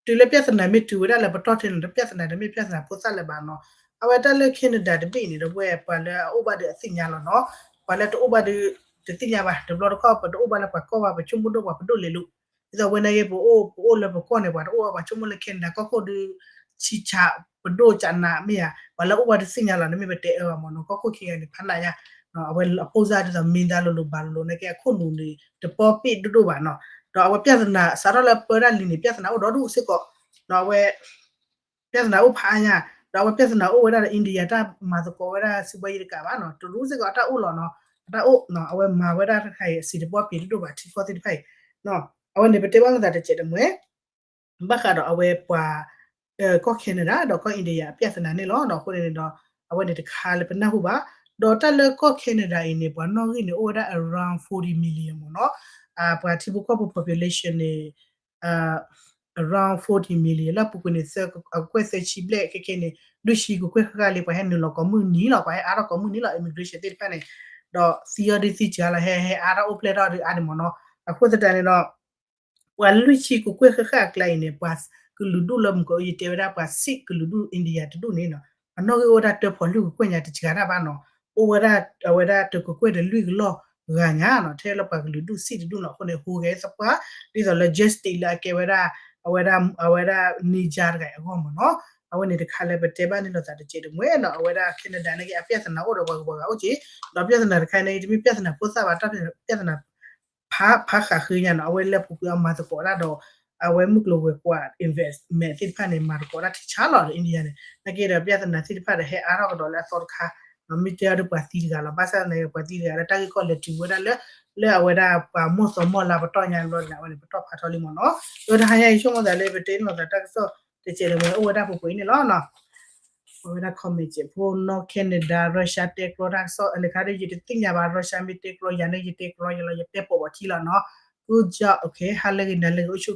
တုၤလၢ ပြဿနာ မ့ၢ်တုၤဝဲဒၣ်လၢပတီၢ်ထဲန့ၣ် ပြဿနာ တမ့ၢ် ပြဿနာ ဖိသၣ်လၢၤဘၣ်နီၤ. အဝဲတၢ်လၢ Canada တဘ့ၣ်အံၤန့ၣ်ဒီး ပဝဲပှၤလၢအအိၣ်ဘၣ်ဒီးအသ့ၣ်ညါလီၤနီၤ, ပှၤလၢတအိၣ်ဘၣ်ဒီး တသ့ၣ်ညါဘၣ်, တဘျီတခီၣ် ပတအိၣ်ဘၣ်လၢပှၤကီၢ်ဘၣ်, ပဆိကမိၣ်ဒိၣ်ပှၤပဒိၣ်လဲၤလိာ်, ဒ်သိးဝဲနာ်က့ ပအိၣ် ပအိၣ်လၢပကီၢ်န့ၣ် ပှၤတအိၣ်ဘၣ်, ပှၤဆိကမိၣ်လၢ Canada ကီၢ်ခိၣ်ဒီး ဆံးဆး ပဒိၣ်ကနးမ့ၢ်ဧါ, ပှၤလၢအိၣ်ဘၣ်တသ့ၣ်ညါလီၤ, နမ့ၢ်ပတဲအၢဘၣ်မ့ၢ်နီၤ, ကီၢ်ခိၣ်ခံဂၤန့ၣ် ဖးနးညါ အဝဲအဖိစၢ်ဒ်သိး မ့ၢ်ဒါလိၤလိၤဘၣ်လိၤလိၤနာ်က့ အခိၣ်နူာ်န့ၣ် တပီပ့ၣ်ဒိၣ်ဒိၣ်ဘၣ်နီၤ. ဒီးအဝဲ ပြဿနာ စးထီၣ်လၢပၢဝဲဒၣ်လံာ်န့ၣ် ပြဿနာ အိၣ်ဒီဒူၣ်စ့ၢ်ကီး, ဒီးအဝဲ ပြဿနာ အိၣ်ဖးအါညါ, ဒီးအဝဲ ပြဿနာ အိၣ်ဝဲဒၣ်ဒီး India တၢ်မၤသကိးဝဲဒၣ် စံးဘှါယ့ၣ်တကးဘၣ်နီၤ, တဒူၣ်စ့ၢ်ကီး အတၢ်အိၣ်လီၤနီၤ, အတၢ်အိၣ်နီၤ, အဝဲမၤဝဲဒၣ်တခါအံၤ အဆံးတပီပ့ၤဒိၣ်ဒိၣ်ဘၣ် ထံကီၢ်သ့ၣ်တဖၣ်အံၤ, အဝဲန့ၣ် ပတဲဘၣ်လိာ်သးတစဲးတမှဲ ဘၣ်ဃးဒီးအဝဲပှၤ ကီၢ် Canada ဒီးကီၢ် India အပြဿနာန့ၣ်လီၤ. ဒီးအဃိန့ၣ်ဒီး အဝဲန့ၣ်တခါလၢပနၢ်ဟူဘၣ်, ဒီးတၢ်လၢကီၢ် Canada အံၤန့ၣ် ပှၤနီၣ်ဂံၢ်န့ၣ် အိၣ်ဝဲဒၣ် around forty million မ့ၢ်နီၤ, ပှၤထံဖိကီၢ်ဖိ population န့ၣ် around forty million လၢအပူၤကွံာ်န့ၣ် အကကွဲၢ်သၢဆံဘျဲၣ်ခဲခဲန့ၣ် လွံၢ်ဆံကကွဲၢ်ဃၣ်ဃၣ်လံ ပှၤဟဲနုာ်လီၤကိးမုၢ်နံၤလီၤ, ပှၤဟဲအါထီၣ်ကိးမုၢ်နံၤလီၤ immigration သ့ၣ်တဖၣ်န့ၣ်, ဒီးသံအီၤဒုးသံစှၤလီၤ ဟဲဟဲအါထီၣ်အိၣ်ဖျဲၣ်ထီၣ်ဒုးအါန့ၣ်မ့ၢ်နီၤ, အဃိသတးန့ၣ်ဒီး ပှၤလွံၢ်ဆံကကွဲၢ်ဃၣ်ဃၣ်အကျါအံၤန့ၣ် ပှၤကလုာ်ဒူၣ်လၢမုၢ်ကအိၣ် ယတဲဝဲဒၣ်ပှၤစံးကလုာ်ဒူၣ် India တဒူၣ်န့ၣ်နီၤ, အနီၣ်ဂံၢ်အိၣ်ဝဲဒၣ်တၢဖီၣ်လွံၢ်ကကွဲၢ်ညါတစှၤတၢ်ဘၣ်နီၤ, အိၣ်ဝဲဒၣ် အဝဲဒၣ်တကကွဲၢ်တလွံၢ်ကလီၢ်ဂၤညါနီၤ, ထဲလၢပှၤကလုာ်ဒူၣ်စံးတဒူၣ်နီၤ, အဃိန့ၣ် ဟူးဂဲၤသပှၢ် ဒ်သိးလၢ justice လၢအကဲဝဲဒၣ် အဝဲဒၣ် အဝဲဒၣ် Naja တဂၤအံၤအဂီၢ်မ့ၢ်နီၤ, အဝဲန့ၣ်တခါလၢပတဲဘၣ်န့ၢ်လိာ်သးတစဲးတမှဲနီၤ, အဝဲဒၣ် Canada န့ၣ်က့ အပြဿနာအိၣ်ဒီးပှၤဂၤပှၤဂၤအိၣ်က့, ဒီးပြဿနာတခါန့ၣ် တမ့ၢ်ပြဿနာဖိသၣ်ဘၣ်, တၢ်ပြဿနာ ဖး ဖးဃာ်ဃုညါနီၤ, အဝဲလၢပူၤကွံာ်အီၤမၤသကိးတၢ်ဒီး အဝဲမုၢ်ကျိၤဝဲၤကွာ် investment သ့ၣ်တဖၣ်န့ၣ် မၤသကိးတၢ်ထံဆါလီၤဒီး India န့ၣ် နာ်က့ဒီး ပြဿနာ သ့ၣ်တဖၣ်ဒီး ဟဲအါထီၣ်ကဒီးလၢအသီတခါ, မ့ၢ်တဲအီၤဒီးပှၤသံတဂၤလီၤ, ဘၣ်ဆၣ်သနာ်က့ ပှၤသံတဂၤလၢတၢ်ဂ့ၢ်ကီၢ်လဲၤတုၤဝဲဒၣ်လၢ လၢအဝဲဒၣ်ပှၤမိၢ်သီမိၢ်လၢ်ပတီၢ်ညါဘျီန့ၣ် အဝဲန့ၣ် ပတီၢ်ဖးထီလံမ့ၢ်နီၤ, ဒီးတဟါညါအံၤ ဆိကမိၣ်သးလၢပတဲလိာ်သးတၢ်ကစီၣ် တစဲးတမှဲအိၣ်ဝဲဒၣ်ပှဲၤပှဲၤအံၤန့ၣ်လီၤနီၤ. အဝဲဒၣ် comment စဲးဖိနီၢ် Canada Russia တဲကျီတၢ်ကစီၣ် အန့ၣ်ခါဒီး ယတသ့ၣ်ညါဘၣ် Russia မ့ၢ်တဲကျီယၤန့ၣ် ယတဲကျီယၤလီၤ ယတဲပိာ်ဘၣ်ထံလီၤနီၤ, good job, okay, ဟါလၢဂ့ၤ နၤလၢဂ့ၤ အိၣ်ဆူ